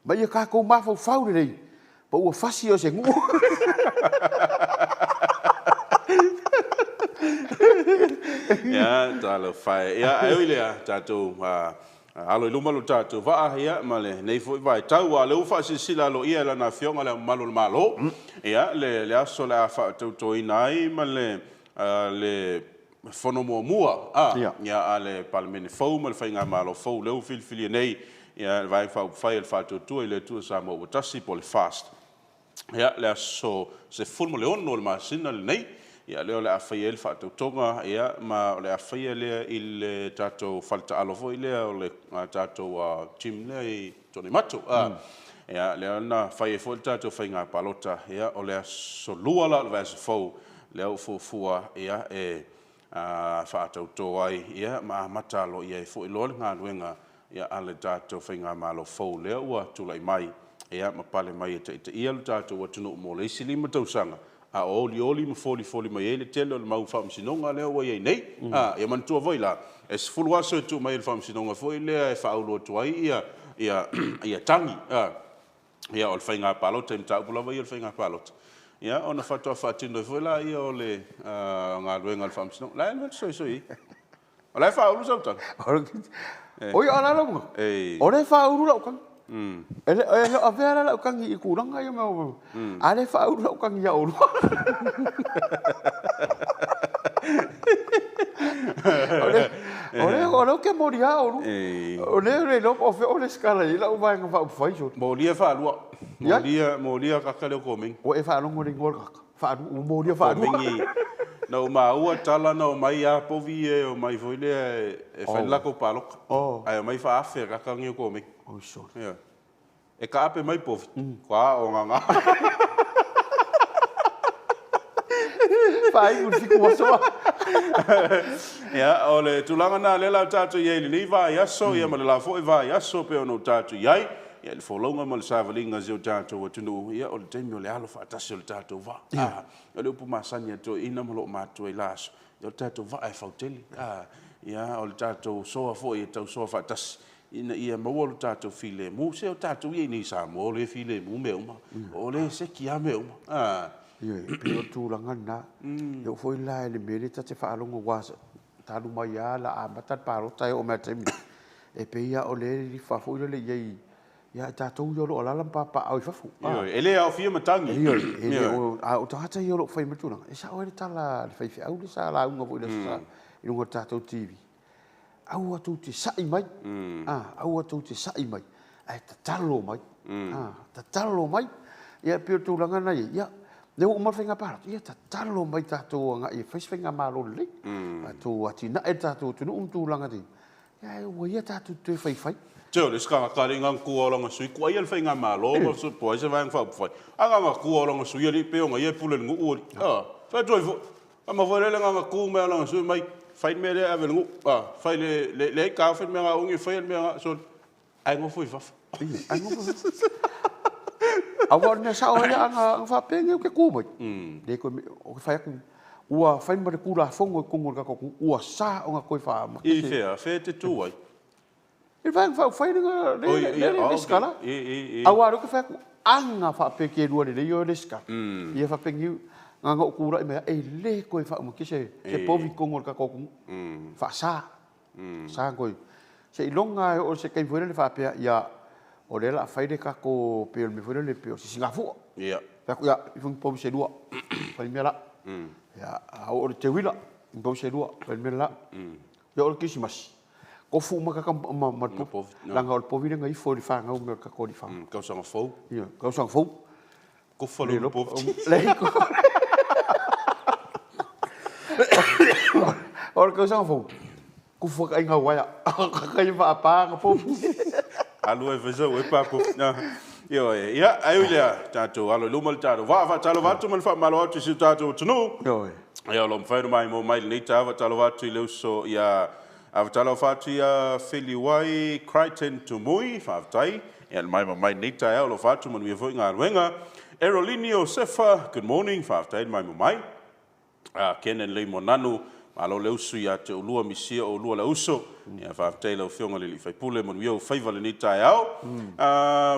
Ma ia tatou mafaufau lelei, pa ua fasi o se nuu. Ia, talofa e. Ia, ae ui lea, tatou alo i luma lo tatou vaa, ia, ma lenei foi vaitau, aua o lea ua faasilasila aloaia e Lana Afioga Le Ao Mamalu o le Malo, ia, le aso o le a faatautoina ai ma le le fono muamua a, ia, a le Palemene fou ma le Faigamalo fou lea ua filifilia nei, ia, le Vaega Faaupufai a le Faatuatua i le Atua Samoa ua Tasi po o le FAST. Ia, le aso 16 o le masina lenei, ia, lea o le a faia ai le faatautoga, ia, ma o le a faia lea i le tatou faletaalo foi lea o le tatou gym lea i Tuanaimato. Ia, lea na fai ai foi le tatou faiga palota, ia, o le aso 2 la o le vaiaso fou, lea ua fuafua, ia, e faatauto ai, ia, ma amata aloaia ai foi loa le galuega, ia, a le tatou faigamalo fou lea ua tulai mai, ia, ma pale mai e taitaia lo tatou atunuu mo le isi 5 tausaga, a o olioli ma folifoli mai ai le tele o le mau faamasinoga lea ua i ai nei. Ia manatua foi la, e 10 aso e tuu mai e le faamasinoga foi lea e faaulu atu ai ia, ia, ia tagi, ia, o le faiga palota, i mataupu lava ia o le faiga palota. Ia, ona faatoa faatino ai foi la ia o le galuega a le faamasinoga. La e alu soisoi ai. O la e faaulu sau tagi. Oi, o la lau O le faaulu lau tagi. E le o avea la lau tagi i tulaga ia mea. A le faaulu lau tagi ia oulua. O le o le ke moli a oulua. O le le lo o fe o le skala i lau vaega faaupufai so. Molia faalua. Iai. Molia, molia kaka lea o Komegi. Ua e faalogo i le igoa o le kaka? Faalua, ua molia faalua. Komegi, na ou maua tala na omai lava povi ia e omai foi lea e fai le latou palota. Ae omai faaafe kaka nei o Komegi. Oi sole. Ioe. E taape mai povi, ua ao gaga. Faaiu i le 7 aso. Ia, o le tulaga lena lea la tatou i ai i lenei vaiaso, ia ma le la foi vaiaso pei ona tatou i ai, ia le folauga ma le savaliga a si o tatou atunuu, ia o le taimi o le alo faatasi o le tatou vaa. A, o le upu masani a toeaiina ma loomatutua i la aso, ia o le tatou vaa e fautele. A, ia o le tatou soa foi e tausoa faatasi ina ia maua lo tatou filemu. Se o tatou ia i inei i Samoa o lea e filemu mea uma, o lea e seki lava mea uma. A. Ioe, e pei o le tulaga lena. E oo foi la i le mea lea ta te faalogo aua talu mai lava la amata le palota e oo mai lava i le taimi lenei, e pei lava o lea e lilifa foi lele i ai ia i tatou ia o lo o alaala ma papaaao i fafo. Ioe, e le aofia matagi. Ioe, e le o, a o tagata ia o lo o fai mai le tulaga, e sao ai le tala a le faifeau lea sa lauga foi i le Aso Sa i luga o le tatou TV, Aua tou te sa'i mai, a, aua tou te sa'i mai, ae tatalo mai, a, tatalo mai. Ia e pei o le tulaga lena e i ai, ia, lea ua uma le faiga palota, ia tatalo mai tatou agai e fai se faigamalo lelei, tatou atinae le tatou atunuu ma tulaga te, ia ae aua ia tatou te toe faifai. Se o le isi tagata alii na tua o lana sui kuaia le faigamalo ma po o ai se vaega faaupufai a na ona tua o lana sui alii pei ona ia e pule i le nuu alii a fai atu ai foi ama foi lele na ona tu mai o lana sui mai fai le mea lea e ave i le nuu a fai le le leai taofi le mea na uni e faia le mea na sole ae nofo i fafo. Ae nofo i fafo. Aua o le mea sao ia ana faapea nei ou te tu mai, le toe ou te fai atu ua fai ma le Tulafono i totonu o le tatou atunuu ua sa ona toe faamata se. I fea? Fea e te tu ai? I le Vaega Faaupufai lea e resitala. Aua o lea ou te fai atu, ana faapea e te lua lelei oe resitala, ia faapea nei, na ona ou tulai mai lava, e le toe faaumatia se povi i totonu o le tatou atunuu. Faasa. Sa ona toe, seiloga lava e oo i se taimi foi lele faapea, ia, o lea o le a fai le tatou, pei o le mea foi lele pei o Sisigafua. Fai atu, ia, ifo ni povi se lua, fai le mea la. Ia, a oo i le teuila, ni povi se lua, fai le mea la. Ia oo i le Kerisimasi, tofu uma tagata ma le povi, leaga o le povi lea na ifo i le fanau mai o le tatou alii fana. Tausaga fou. Ia, tausaga fou. Kofa le povi. O le tausaga fou, kufu ai ngau aia. Kai faapa na povi. Alu ai fai sau e pa povi. Ioe, ia, ai ui lea, tatou alo i luma le tatou vaa, faatalofa atu ma le faamalo atu i si o tatou atunuu. Ioe. Ia, o lo o mafai ona maimoa mai i lenei taeao, faatalofa atu i le uso ia faatalofa atu ia Feliuai Crichton Tumui, faafetai ia le maimoa mai i lenei taeao, alofa atu, manuia foi galuega. Erolini Iosefa, good morning, faafetai le maimoa mai. Kenan Leimoananu, malo le usu ia te oulua, misia oulua le uso. Ia, faafetai i lau Afioga i le sui usufono, manuia ou faiva i lenei taeao.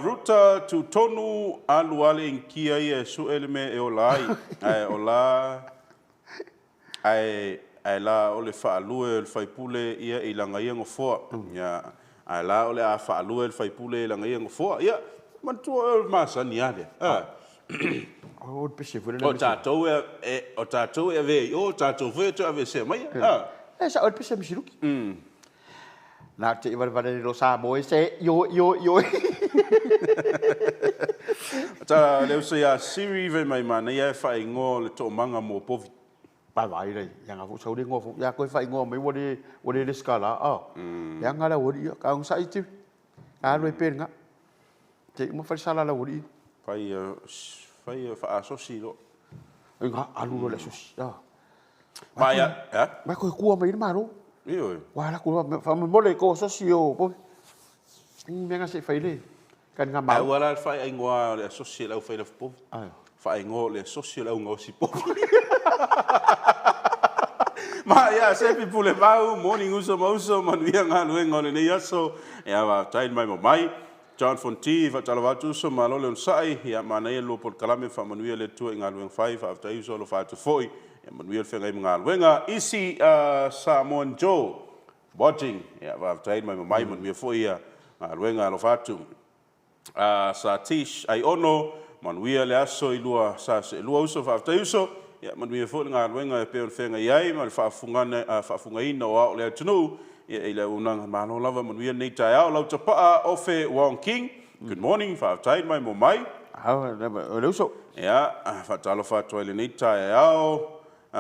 Ruta Tutonu, alu lava le inikia ia e sue le mea e ola ai, ae ola ae ae la o le faalue o le faipule ia i lana ia nofoa. Ia, ae la o le a faalue le faipule i lana ia nofoa. Ia, manatua oe o le masani lava lea. A. O le pese foi lele. O tatou e, o tatou e avea i o, o tatou foi e toe aveesea mai. A. E sao ai le pese a Misiluki. Na te i valevale le lo Samoa e se ioe, ioe, ioe. Ta le uso ia Siri ve mai manaia e faaigoa o le toomaga mo povi. Vai vai lei, ia nga fo saule ngoa fo, ia koe faaigoa mai ua le, ua le lesitala, a. Ia nga le aualii ia, ka onosai Tiri, ka alu ai pea i lena. Te uma fai le sala a le aualii. Fai, fai faasosi loa. Nga alu loa le asosi, a. Ma ia, a? Mai koe kua mai i le Malo. Ioe. Ua ala atu loa, faamolemole i tou asosi o povi. Mea nga se i fai le taliga Malo. Ai ua la le faaigoa o le asosi o le aufai lafu povi. Faaigoa o le asosi o le augaosi povi. Ma ia, Sefi Pulemau, morning uso ma uso, manuia galuega o lenei aso. Ia, faafetai le maimoa mai. John Fonti, faatalofa atu uso, malo le onosai. Ia, manaia le lua polokalame, faamanuia le Atua i galuega fai, faafetai uso, alofa atu foi. Ia, manuia le feagai ma galuega. Isi Samoan Joe, watching, ia, faafetai le maimoa mai, manuia foi ia galuega, alofa atu. Satish Aiono, manuia le aso i lua sa seelua uso, faafetai uso. Ia, manuia foi le galuega e pei ona feagai ai ma le faafofogaina o ao o le atunuu. Ia, i le auaunaga malo lava, manuia lenei taeao. Lautapaa Ofe Wong King, good morning, faafetai le maimoa mai. O le uso. Ia, faatalofa atu ai i lenei taeao.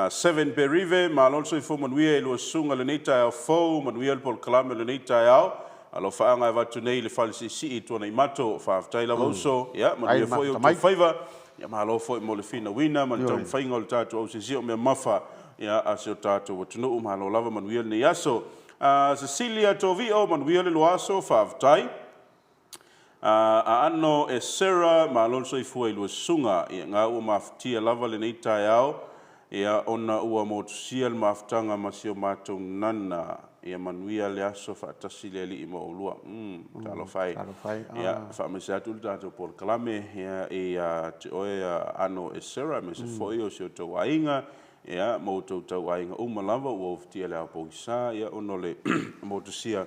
Seven Berive, malo le soifua manuia i lua susuga i lenei taeao fou, manuia le polokalame o lenei taeao. Alofaaga e avatu nei i le fale siisii i Tuanaimato. Faafetai lava uso, ia manuia foi outou faiva. Ia malo foi mo le finauina ma le taumafaiga o le tatou ausiasia o mea mamafa ia a si o tatou atunuu. Malo lava, manuia lenei aso. Cecilia Tovio, manuia le lua aso, faafetai. Aano e Sarah, malo le soifua i lua susuga. Ia ga ua mafutia lava lenei taeao, ia ona ua motusia le mafutaga ma si o matou nana. Ia manuia le aso faatasi le Alii ma oulua. Talofa e. Ia faamaise atu le tatou polokalame ia ia te oe Aano e Sarah, aemaise foi o si outou aiga, ia ma outou tauaiga uma lava ua ufitia le ao pogisa, ia ona o le motusia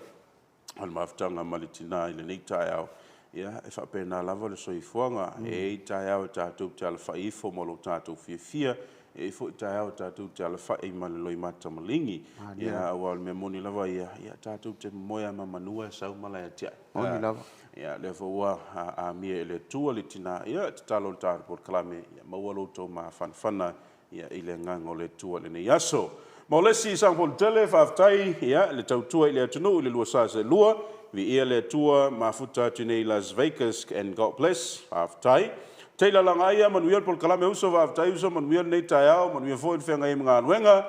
o le mafutaga ma le tina i lenei taeao. Ia, e faapena lava le soifuaga. E i ai taeao e tatou te alafai ifo ma lo tatou fiafia, e i ai foi taeao e tatou te alafai ma le loimata maligi. Ia, aua o le mea moni lava ia, ia tatou te moe lava ma manua e sau mala ia te ai. Moni lava. Ia, lea foi ua amia e le Atua le tina, ia, tatalo le tatou polokalame, ia maua lo outou mafanafana ia i le agaga o le Atua i lenei aso. Ma o le isi Sagapolutele, faafetai ia le tautua i le atunuu i le 242, viia le Atua, mafuta atu nei i Las Vegas and God bless, faafetai. Taylor Lagaia, manuia le polokalame uso, faafetai uso, manuia lenei taeao, manuia foi le feagai ai ma galuega.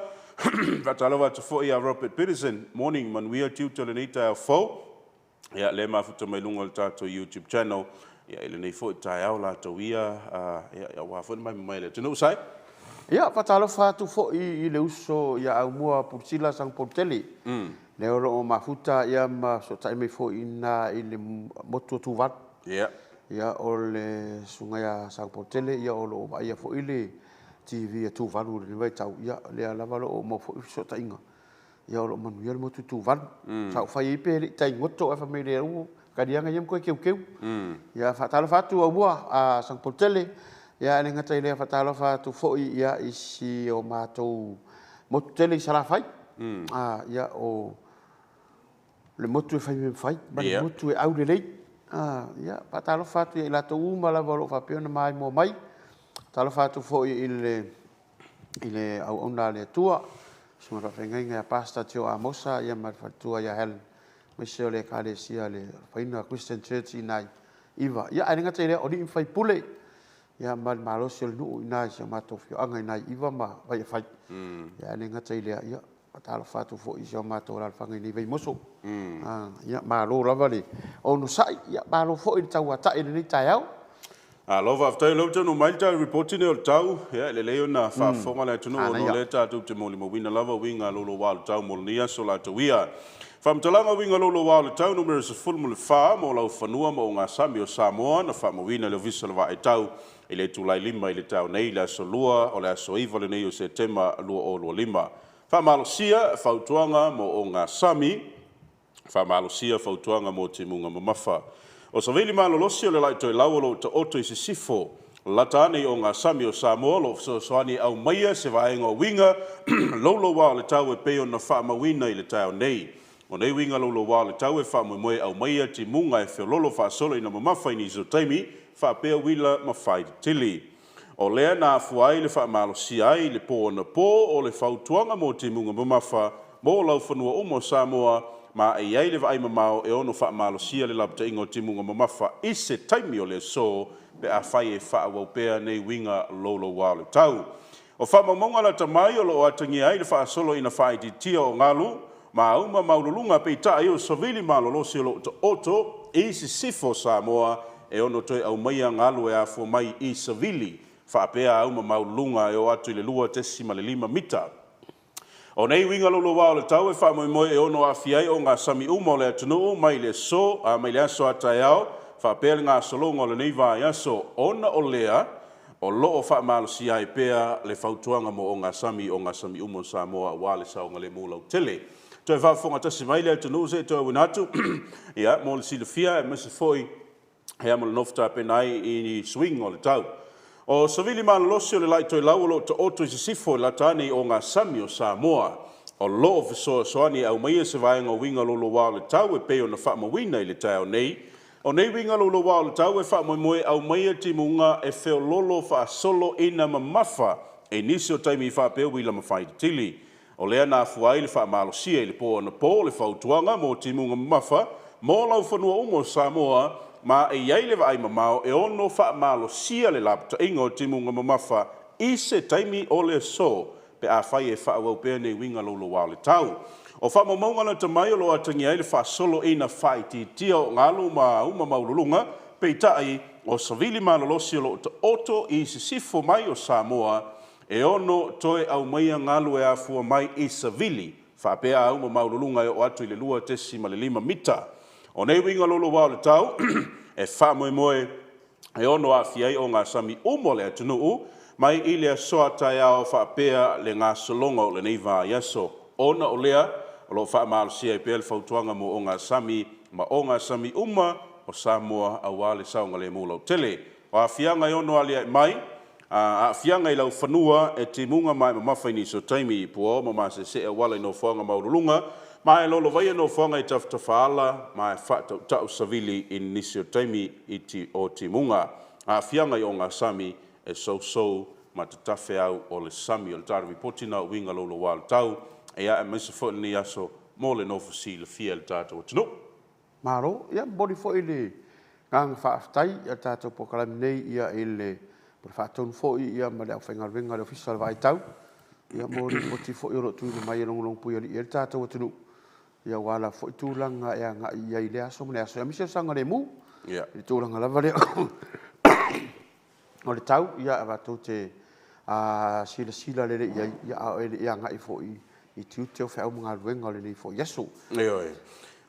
Faatalofa atu foi ia Robert Peterson, morning, manuia tiute o lenei taeao fou. Ia, lea e mafuta mai luga o le tatou YouTube channel, ia, i lenei foi taeao latou ia, ia, aua foi le maimai mai le atunuu, Sai. Ia, faatalofa atu foi i le uso ia Aumua Pulisila Sagapolutele, lea o lo o mafuta ia ma fesootai mai foi i ina i le motu o Tuvalu. Ia, o le susuga ia Sagapolutele, ia o lo o vaaia foi le TV a Tuvalu i lenei vaitau, ia, lea lava o lo o maua foi fesootaiga. Ia o lo o manuia le motu i Tuvalu. Sa ou fai ai pe le i tai goto ae fai mai lea ua taliaga ia ma toe teuteu. Ia faatalofa atu Aumua a Sagapolutele. Ia ae le gata i lea, faatalofa atu foi ia i si o matou motu tele i Salafai. Ia o le motu e fai mea mafai ma le motu e aulelei. Ia faatalofa atu ia i latou uma lava o lo o faapea ona maimoa mai. Faatalofa atu foi i le i le auauna a le Atua, susuga i le faafeagaiga ia Pastor Tio Amosa ia ma le faletua ia Helen, aemaise o le Ekalesia le Faina Christian Church i ina i Iva. Ia ae le gata i lea, o alii ma faipule ia ma le malosi o le nuu i ina i si o matou afioaga i ina i Iva ma Vaiafai. Ia ae le gata i lea, ia faatalofa atu foi i si o matou alaalafaga i nei Vaimoso. Ia malo lava le onosai, ia malo foi le tauatai i lenei taeao. Malo faafetai, o lea ua taunuu mai le tali lipoti lenei o le tau. Ia, e lelei ona faafofoga le atunuu ona o lea tatou te molimauina lava uiga louloua o le tau mo lenei aso latou ia. Faamatalaga uiga louloua o le tau numera 14 mo laufanua ma ogasami o Samoa na faamauina e le Ofisa o le Vaai Tau i le itulai 5 i le taeao nei i le aso Lua o le aso 9 lenei o Setema 2025. Faamalosia fautuaga mo ogasami. Faamalosia fautuaga mo timuga mamafa. O savili malolosi o le la'i toelau o lo o taoto i sisifo lata ane i ogasami o Samoa o lo o fesoasoani e aumaia se vaega o uiga louloua o le tau e pei ona faamauina i le taeao nei. O nei uiga louloua o le tau e faamoemoe e aumaia timuga e feoloolo faasolo ina mamafa i nisi o taimi faapea uila ma fai tetele. O lea na afua ai le faamalosia ai i le pō anapō o le fautuaga mo timuga mamafa mo laufanua uma o Samoa ma e i ai le vaai mamao e ono faamalosia le lapataiga o timuga mamafa i se taimi o le aso pe afai e faaauau pea nei uiga louloua o le tau. O faamaumauga lata mai o lo o atagia ai le faasolo ina faaitiitia o galu ma auma maualuluga, peitai o savili malolosi o lo o taoto i sisifo o Samoa e ono toe aumaia galu e afua mai i savili faapea auma maualuluga e oo atu i le 2.5 mita. O nei uiga louloua o le tau e faamoemoe e ono aafia ai ogasami uma o le atunuu mai le aso a mai le aso a taeao faapea le gasologa o lenei vaiaso ona o lea o lo o faamalosia ai pea le fautuaga mo ogasami ogasami uma o Samoa aua le saogalemu lautele. Toe faafofoga tasi mai le atunuu se i toe auina atu ia mo le silafia aemaise foi ia mo le nofo tapena ai i suiga o le tau. O savili malolosi o le la'i toelau o lo o taoto i sisifo e lata ane i ogasami o Samoa o lo o fesoasoani e aumaia se vaega o uiga louloua o le tau e pei ona faamauina i le taeao nei. O nei uiga louloua o le tau e faamoemoe e aumaia timuga e feololo faasolo ina mamafa i nisi o taimi faapea uila ma faititili. O lea na afua ai le faamalosia i le po anapo o le fautuaga mo timuga mamafa mo laufanua uma o Samoa, ma e i ai le vaai mamao e ono faamalosia le lapataiga o timuga mamafa i se taimi o le aso pe afai e faaauau pea nei uiga louloua o le tau. O faamaumauga lata mai o lo o atagia ai le faasoloina faaitiitia o galu ma auma maualuluga, peitai, o savili malolosi o lo o taoto i sisifo mai o Samoa e ono toe aumaia galu e afua mai i savili faapea auma maualuluga e oo atu i le 2.5 mita. O nei uiga louloua o le tau e faamoemoe e ono aafia ai ogasami uma o le atunuu mai i le aso a taeao faapea le gasologa o lenei vaiaso. Ona o lea, o lo o faamalosia ai pea le fautuaga mo ogasami ma ogasami uma o Samoa aua le saogalemu lautele. O aafiaga e ono aliae mai, aafiaga i laufanua e timuga ma e mamafa i nisi o taimi i puaoa ma masese auala i nofoaga maualuluga, ma e lolovaia nofoaga i tafatafaala ma e faatautau savili i nisi o taimi i o timuga. Aafiaga i ogasami e sousou ma tatafe au o le sami. O le tatou lipoti na o uiga louloua o le tau, ia aemaise foi lenei aso mo le nofo silafia e le tatou atunuu. Malo, ia momoli foi le agaga faafetai i le tatou polokalame nei ia i le Pule Faatonu foi ia ma le aufaigaluega a le Ofisa o le Vaai Tau ia mo lipoti foi o lo o tuuina mai e logologopuialii ai le tatou atunuu ia aua lava foi tulaga e agai i ai i lea aso ma lea aso aemaise o le saogalemu i le tulaga lava lea o le tau ia matou te silasila lelei i ai ia a o le i agai foi i tiute o feau ma galuega o lenei foi aso. Ioe.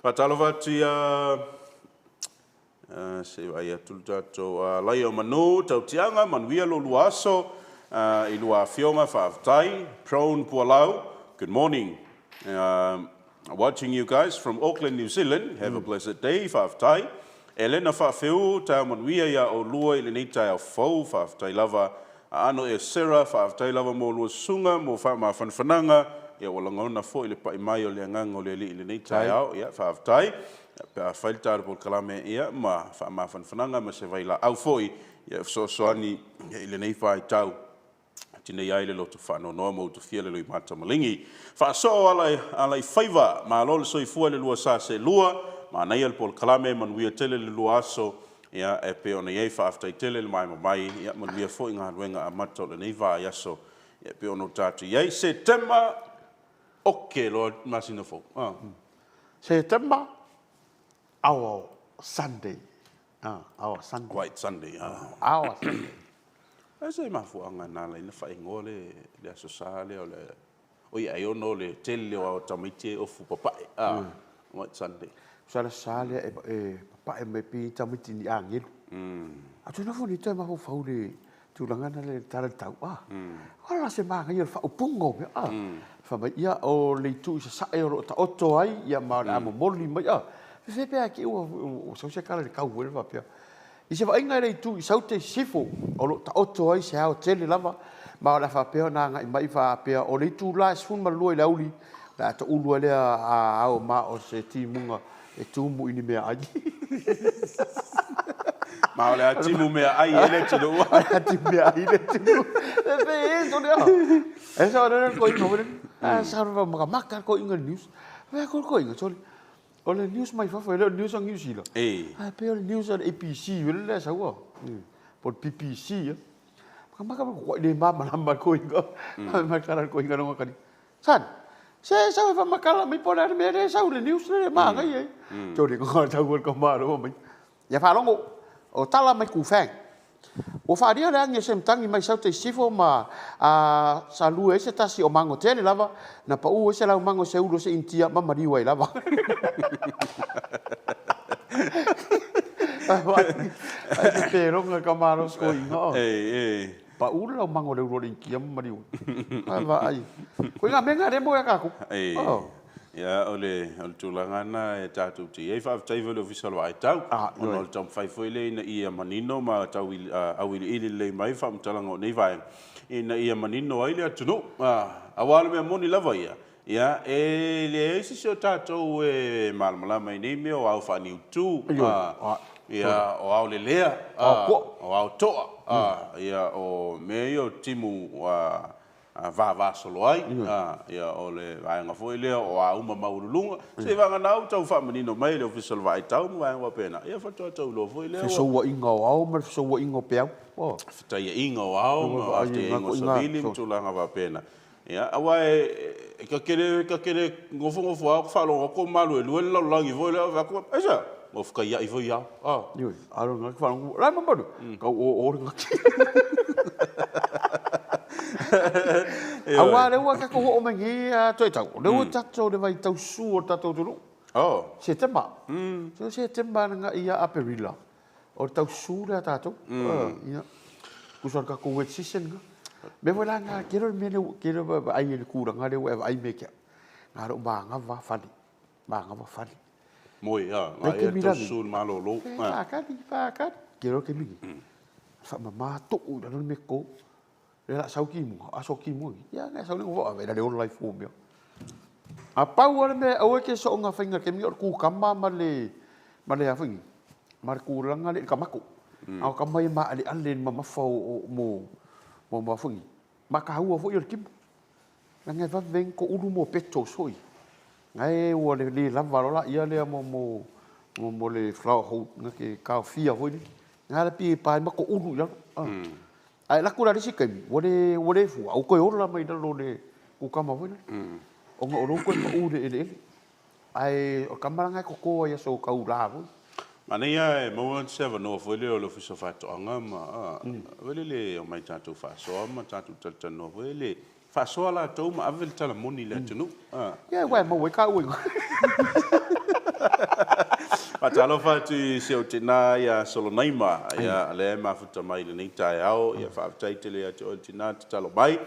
Faatalofa atu ia se i vaai atu le tatou Alaia o Manu, Tautiaga, manuia lo lua aso i lua afioga, faafetai. Prone Pualau, good morning. Watching you guys from Auckland, New Zealand. Have a blessed day, faafetai. Elena Faafeu, taeao manuia iā oulua i lenei taeao fou, faafetai lava. Aano e Sarah, faafetai lava mo lua susuga, mo faamafanafanaga, ia ua lagona foi le pai mai o le agaga o le Alii i lenei taeao, ia faafetai. Pe a fai le tatou polokalame ia ma faamafanafanaga ma se vailaau foi ia e fesoasoani i lenei vaitau e tineia ai le loto faanoanoa ma utufia le loimata maligi. Faasoo ala, ala i faiva, malo le soifua i le lua sa seelua, manaia le polokalame, manuia tele le lua aso, ia e pei ona i ai faafetai tele le maema mai, ia manuia foi galuega amata o lenei vaiaso, ia e pei ona o tatou i ai. Setema, oke loa masina fou. Ah. Setema, our Sunday. Ah, our Sunday. White Sunday. Ah. Our Sunday. Ai se mafuaaga na ala ai ona faaigoa le le Aso Sa lea o le oi ai ona o le tele o tamaiti e ofu papae a White Sunday. Tusa le Aso Sa lea e papae mai pei tamaiti ni agelu. A toe nofo nei toe mafaufau le tulaga na le tala le tau a. O la se manaia o le faaupuga o mea a. Fai mai ia o le itu i sasae o lo o taoto ai ia ma o le a momoli mai a. Fefe pe a te i ua sau se tala i le tau foi lea faapea. I se vaaiga e le itu i Saute i sisifo, o lo o taoto ai se ao tele lava, ma o le a faapea ona agai mai faapea o le itula e 12 i le aoauli, o le a toulu ai lea ao ma o se timuga e tumu i ni meaai. Ma o le a timu meaai ai le atunuu. O le a timu meaai le atunuu. E pei e sole a. E sa le koinga foi lele. A sa makamaka le koinga i le news. Fai atu le koinga, sole. O le news mai fafo, e le o le news a Niu Sila. Ae pei o le news a le ABC foi lele a sau a. Po o le BBC a. Makamaka mai koa i le malamalama le koinga. Fai mai kala le koinga longa kali. Son, se sau e whamakala mai po o le a le mea lea e sau le news lea e māngai ai. Tole ngā tau o le kamalo mai. Ia faalogo, o tala mai Kufang. Ua faaalia le agi o se matagi mai Saute i sisifo ma a sa lue ai se tasi o mango tele lava, na paʻu ai se lau mango i se ulu o se Initia ma maliu ai lava. Ai se peloga ka malo se koiga o. Paʻu le lau mango i le ulu o le Initia ma maliu ai. Ai vaai. Koiga mea nga le mo ia kākou. Oh. Ia, o le, o le tulaga lena e tatou te i ai. Faafetai foi i le Ofisa o le Vaai Tau, ona o le taumafai foi lea ina ia manino ma tau auiliili lelei mai faamatalaga o nei vaega, ina ia manino ai le atunuu. Aua o le mea moni lava ia, ia, e leai se isi o tatou e malamalama i nei mea o ao faaniutu. Ia, o Aolelea, o Aotoa, ia, o mea ia o timu vavasolo ai, ia, o le vaega foi lea o auma maualuluga. Seiavagana ua tau faamanino mai e le Ofisa o le Vaai Tau ma vaega faapena, ia faatoa tau iloa foi lea ua. Fesouaiga o ao ma le fesouaiga o peau. Fetaiaiga o ao ma fetaiaiga o savili ma tulaga faapena. Ia, aua e ta te le nofonofo lava ou faalogo atu o maluelue le lalolagi foi lea, ou fai atu, aisea? Ua fetaiai foi ao. Ioe, a o lena e te faalogo, o le a le mea e malu ai? Tau o o le gati. Aua o lea ua tatou oo mai nei a Toetau, o lea ua tatou i le vaitau susu o le tatou atunuu. Setema. So Setema agai ia Aperila, o le tau susu lea a tatou. Ia, tusa o le tatou wet season lena. O le mea foi la lena, tele o le mea lea, tele o vaai i le tulaga lea ua e vaai mea ia te au, na o lou manava lava fale, manava fale. Moe, a, na ia tau susu i le malolo. Faatali, faatali. Tele o le taimi nei, faamama tuu i lalo le mea toto. Lea o le a sau timuga, a sau timuga nei, ia na sau lea ave le ola i fua mea. A pau lava le mea aua e te soona faiga i le taimi o le kukama ma le ma le a foi nei, ma le tulaga lea i le tamato. A o tama ia maaleale i le mamafa o mo mo a foi nei, ma taua foi o le timu. Leaga e vave ai ona toulu mo petals foi. Na e ua le lava loa laia lea mo mo mo le flower hole na te taofia foi lea. Na ala pei e pa ai ma toulu i lalo. Ae alu atu la i le isi taimi, ua le, ua le fua, a ua toe ola mai lalo o le kukama foi lea, ona o lea ua toe pau i le eleele. Ae o le tama la lena e toto ai i aso taula foi. Manaia e maua se avanoa foi lea o le Ofisa o Faatoaga ma, foi lele e omai tatou faasoa ma tatou talatalanoa foi lele, faasoa latou ma ave le tala moni i le atunuu. Ia, aua e maua ai taua i ina. Faatalofa atu i si ou tina ia Solonaima, ia lea e mafuta mai i lenei taeao. Ia faafetai tele ia te oe le tina tatalo mai.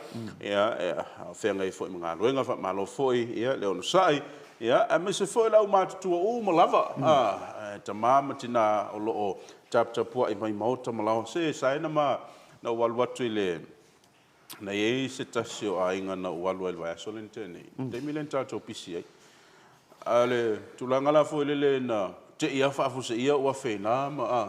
Ia o feagai foi ma galuega, faamalo foi ia le onosai. Ia aemaise foi le aumatutua uma lava, tama ma tina o lo o taputapuai mai maota ma laoa. Se saena ma na ou alu atu i le Na i ai se tasi o aiga na ou alu ai i le vaiaso lea na tea nei, i le taimi lea na tatou pisi ai. A o le tulaga la foi lele na te i lava faafuaseia ou afe i ina ma, a,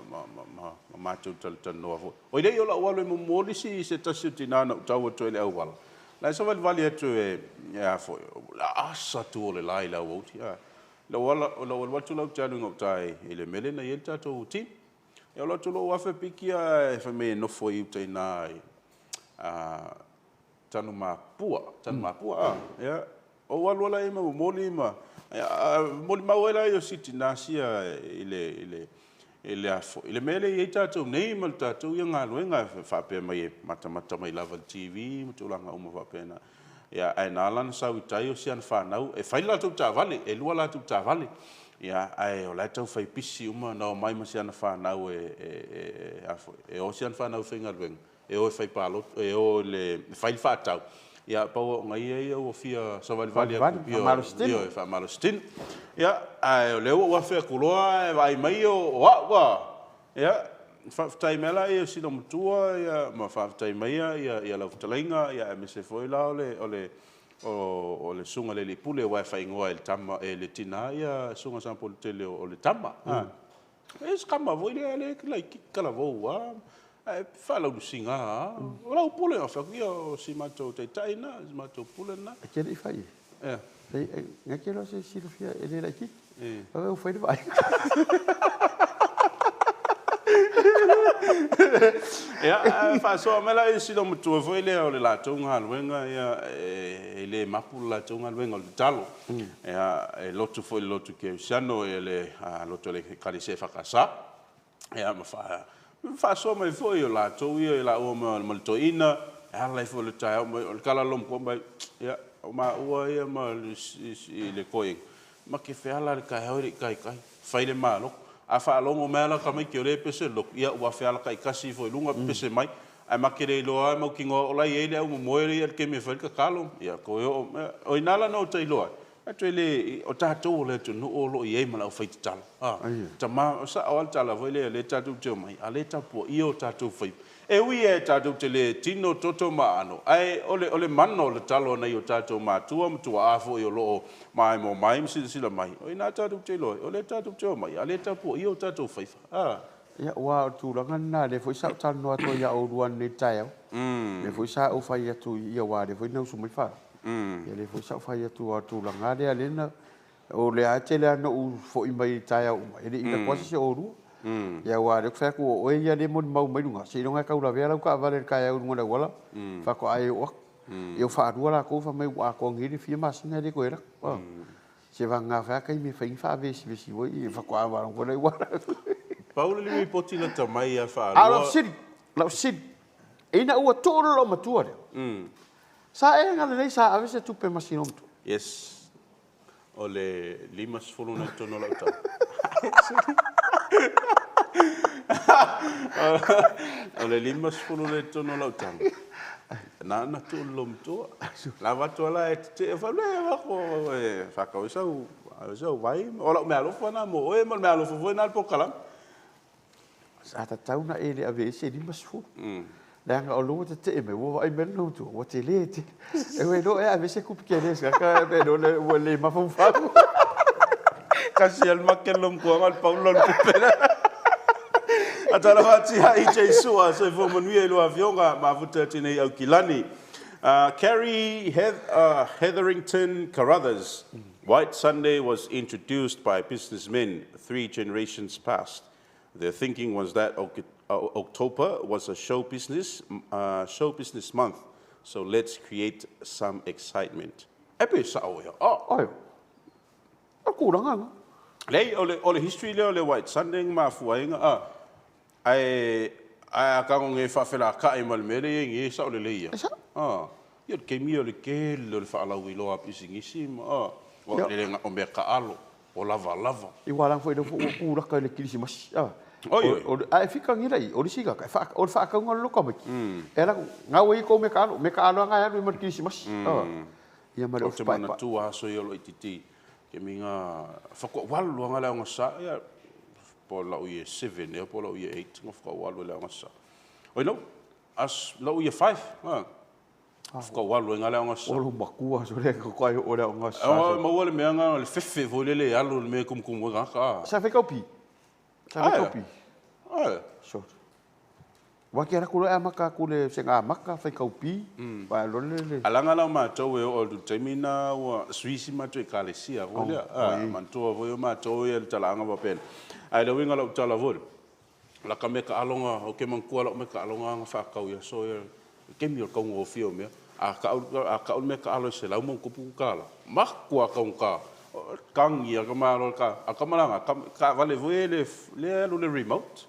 ma, ma, ma, ma matou talatalanoa foi. Oi le i o lau alu e momoli si se tasi o tina na ou tau atu ai i le auala, la e savalivali atu e, e a foi, o le a asa atu o le la i le aoauli, a. Lau ala, lau alu atu la ou te alu i gauta i le mea lea na i ai le tatou team. E alu atu loa 1000 piki ae fai mai e nofo i uta i ina i Tanumapua, Tanumapua a, ia, ou alu ala i ma momoli ma, molimau ai la ia o si tina sia i le, i le, i le a foi, i le mea lea e i ai tatou nei ma le tatou ia galuega e faapea mai e matamata mai lava i le TV ma tulaga uma faapena. Ia, ae na ala ona sau i tai o si ana fanau e fai le latou taavale, e lua latou taavale. Ia, ae o la e tau fai pisi uma, na omai ma si ana fanau e, e, e, a foi, e o si ana fanau e faigaluega, e o e fai palota, e o i le, e fai le faatau. Ia, pau o ia ia ua fia savalivali atu, ioe, faamalositino. Ia, ae o lea ua ou afe atu loa ae vaai mai o au a. Ia, faafetai mai la ia sina matua ia ma faafetai mai ia ia lau fetalaiga ia aemaise foi la o le o le o le susuga i le alii pule aua e faaigoa e le tama e le tina ia susuga Sapoletele o le tama. E se tama foi lea lea e laitiiti talavou lava ae faalaulusiga lava. O lau pule, ou fai atu, ia o si matou taitai lena, si matou pule lena. E te le i fai e? Ea. Ngai te iloa se silafia e le laitiiti. Vave ua fai le vaaiga. Ia, ae faasoa mai la i sina matua foi lea o le latou galuega, ia, e le mapu le latou galuega o le tatalo. Ia, e lotu foi i le lotu kerisiano, ia le lotu a le Ekalesia EFKS. Ia, ma faasoa mai foi o latou ia i laua ma le toeaina, e ala ai foi i le taeao mai, o le tala a le loomatua mai, ia, o maua ia ma le toeaina, ma te feala i le taeao e le i taitai, fai le malotu. A faalogo mai lava la tamaiti o lea e pese le lotu, ia ua feala taitasi ifo i luga pepese mai, ae ma te le iloa lava e mautinoa o la e i ai le aumomoe lea i le taimi e fai ai le tatalo, ia toe oo mai. O i ina la na ou tailoa ai, Atu e le, o tatou o le atunuu o lo o i ai ma le aufaitatalo. A, tama, o sao lava le tala foi lea, lea tatou te omai, a le tapuaia o tatou faiva. E ui e tatou te le tino toto ma aano, ae o le, o le mana o le talo a nai o tatou matua ma tuaa foi o lo o maemo mai ma silasila mai, o i ina tatou te iloa ai, o lea tatou te omai, a le tapuaia o tatou faiva. A. Ia, aua o le tulaga lena, lea foi sa ou talanoa atu ai ia oulua ananei i le taeao, lea foi sa ou fai atu, ia aua o lea foi na usu mai Farah, ia lea foi sa ou fai atu, aua o le tulaga lava lea, lea na, o lea lava e tele lava ina ou foi mai i taeao uma, e le i alu atu lava se isi o oulua. Ia aua o lea ou te fai atu, o oe ia lea e molimau mai luga, seiloga e tau lavea lau taavale i le taeao i luga o le auala, faatoa e oo atu. Ia ua faalua latou fai mai ua atoa nei le fia masina e le toe alu atu. Se vagana fai lava taimi e fai ni faavesivesi foi ia faatoa faalogo lea ua Pau le lipoti lata mai ia faalua. A o lau fesili, lau fesili, ina ua tuu le loomatua lea, sa e agalelei sa ave se tupe ma si loomatua? Yes. O le 50 na i totonu o lau tau. O le 50 na i totonu o lau tau. Na na tuu le loomatua. Lava atu ala e tetee fai le lako e whakau sau sau vai o lau mealofa na mo oe ma le mealofa foi na le polokalame. Sa tatau na e le ave ai se 50. Leaga o lea ua tetee mai, ua vaai mai le loomatua, ua tele tele. E ue loa e ave se kupi kele se kaka pe no le ua le mafaufau. Kasi al make le loomatua le paulo le tupe. Atala fatia i Jesua soifua manuia i lua afioga mafuta atu nei Aukilani. Carrie Hetherington Carruthers, White Sunday was introduced by businessmen 3 generations past. Their thinking was that October was a show business, show business month, so let's create some excitement. E pe sao ea. Oh. Ai. O le tulaga lena. Leai, o le, o le history lea o le White Sunday na mafua ai na, a, ae, ae a tago nei faafelaka'i ma le mea lea e i ai nei, e sao lelei lava. E sao. A, ia o le taimi ia o le tele o le faalauiloa a pisinisi ma, a, o le le o mea taalo, o lavalava. I ua leaga foi lea ua tulaka i le kerisimasi, a. Oi, oi. Ae fika nei la i, o le isi tagata, o le faatauga o le loka maiki, e alu atu, gau ai tou mea taalo, mea taalo lava na e alu ai ma le kerisimasi, a. Ia ma le Ou te ofu paepae. manatua aso ia o lo itiiti, kemi nga whakawalu anga le aoga sa, ia, po o lau year 7 ea po o lau year 8 nga whakawalu e le aoga sa. Oi no, as lau year 5, ha. Whakawalu e nga le aoga sa. O lou matua so lea ko ai o le aoga sa. O maua le mea nga le fefe foi lele e alu le mea e kumukumu ai gaka. Sa fai kau pi. Sa fai kau pi. Ai. So. Wa ke ala ku le amaka ku le se nga amaka fai kau pi. Wa lo le le. Alaga la o matou e oo atu i le taimi na ua suisi matou ekalesia foi lea. A, manatua foi o matou ia le talaaga faapena. Ae le uiga o lau tala foi, laka mea taaloga, ou te manatua lau mea taaloga na faatau i aso ia, le taimi o le taugofie o mea. A tau, a tau le mea taalo e $100+, matua taugata. Tagi lava ka malo i le a o tama la na, taavale foi lea e alu i le remote.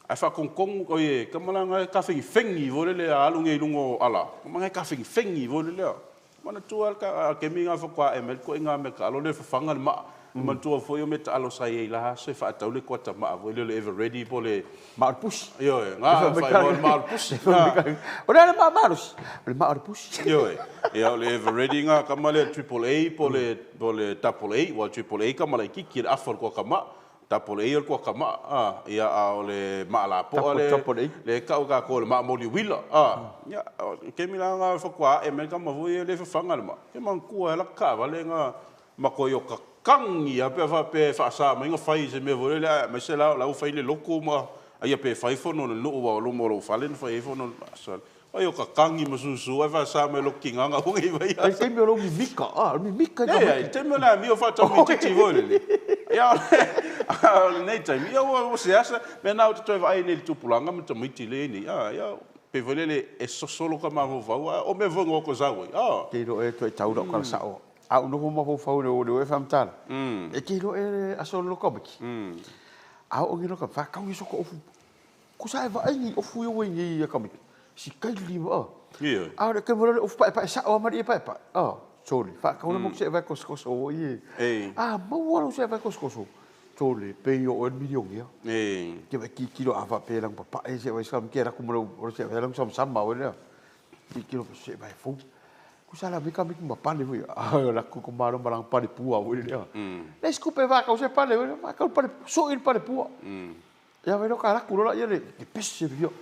Ae faatonutonu, oi e tama la na e tafegifegi foi lele a alu nei i luga o ala, tama na e tafegifegi foi lele a. Manatua lava le taimi lena faatoa ae mai le ituaiga mea taalo lea e fafaga le maa. Manatua foi o mea taalo sa i ai i la aso e faatau le kuata maa foi lea o le Eveready po o le Maa o le pusi. Ioe, na faaigoa o le maa o le pusi. O le a le maa malosi? O le maa o le pusi. Ioe, ia o le Eveready na tama lea Triple A po o le Double A, aua o le Triple A tama laitiiti le afa o le kuata maa. Double A o le kuata maa, a, ia, a o le maa lapoa le, le e tau e tatou o le maa moli uila, a, ia, o le taimi la lena faatoa ae mai le tama foi ia le fafaga le maa, ke manatua ai laka taavale na matua ioka tagi lava pe a faapea e faasa mai ona fai i se mea foi lele, aemaise la o la ua fai le lotu ma, aia pe fai fono a le nuu aua o luma o lou fale na fai ai fono a le, Ai o kakangi ma susu ai faasa mai lou kinaga ua i vai aso. Ai taimi o lou mimika, a, o le mimika i ka Leai, taimi o le amio faatau mititi foi lele. Ia, o lenei taimi, ia ua seasa, mea na ou te toe vaai nei i le tupulaga ma tamaiti lea e i ai nei, a, ia, pei foi lele e sosolo ka mafaufau, a o mea foi na oko sau ai, a. Te iloa e toe tau lau tala sao. A ou nofo mafaufau i le oe faamatala, e te iloa e aso le loka maiki. A oo nei loka, faatau ia soko ofu Ko sa e vaai ni ofu ia ua i nei ia tamaiti, si kaili ma a. Ioe. A o le kemu le ofu paepae sao a ma le paepae. A, sole, faatau le mo se vai kosokoso o i. Ei. A, maua lo se vai kosokoso. Sole, pe o oe milionea. Ei. Ke vai kikilo a fa pe lang papae se vai sam ke la kumalo o se vai lang sam sam ma o lea. Kikilo se vai fou. Ku sa la mika miki ma pale foi. A la ku ko malo ma lang pale pua o lea. Le skupe va ka se pale, va ka pale so il pale pua. Ia wai loka laku lola ia le pese vio.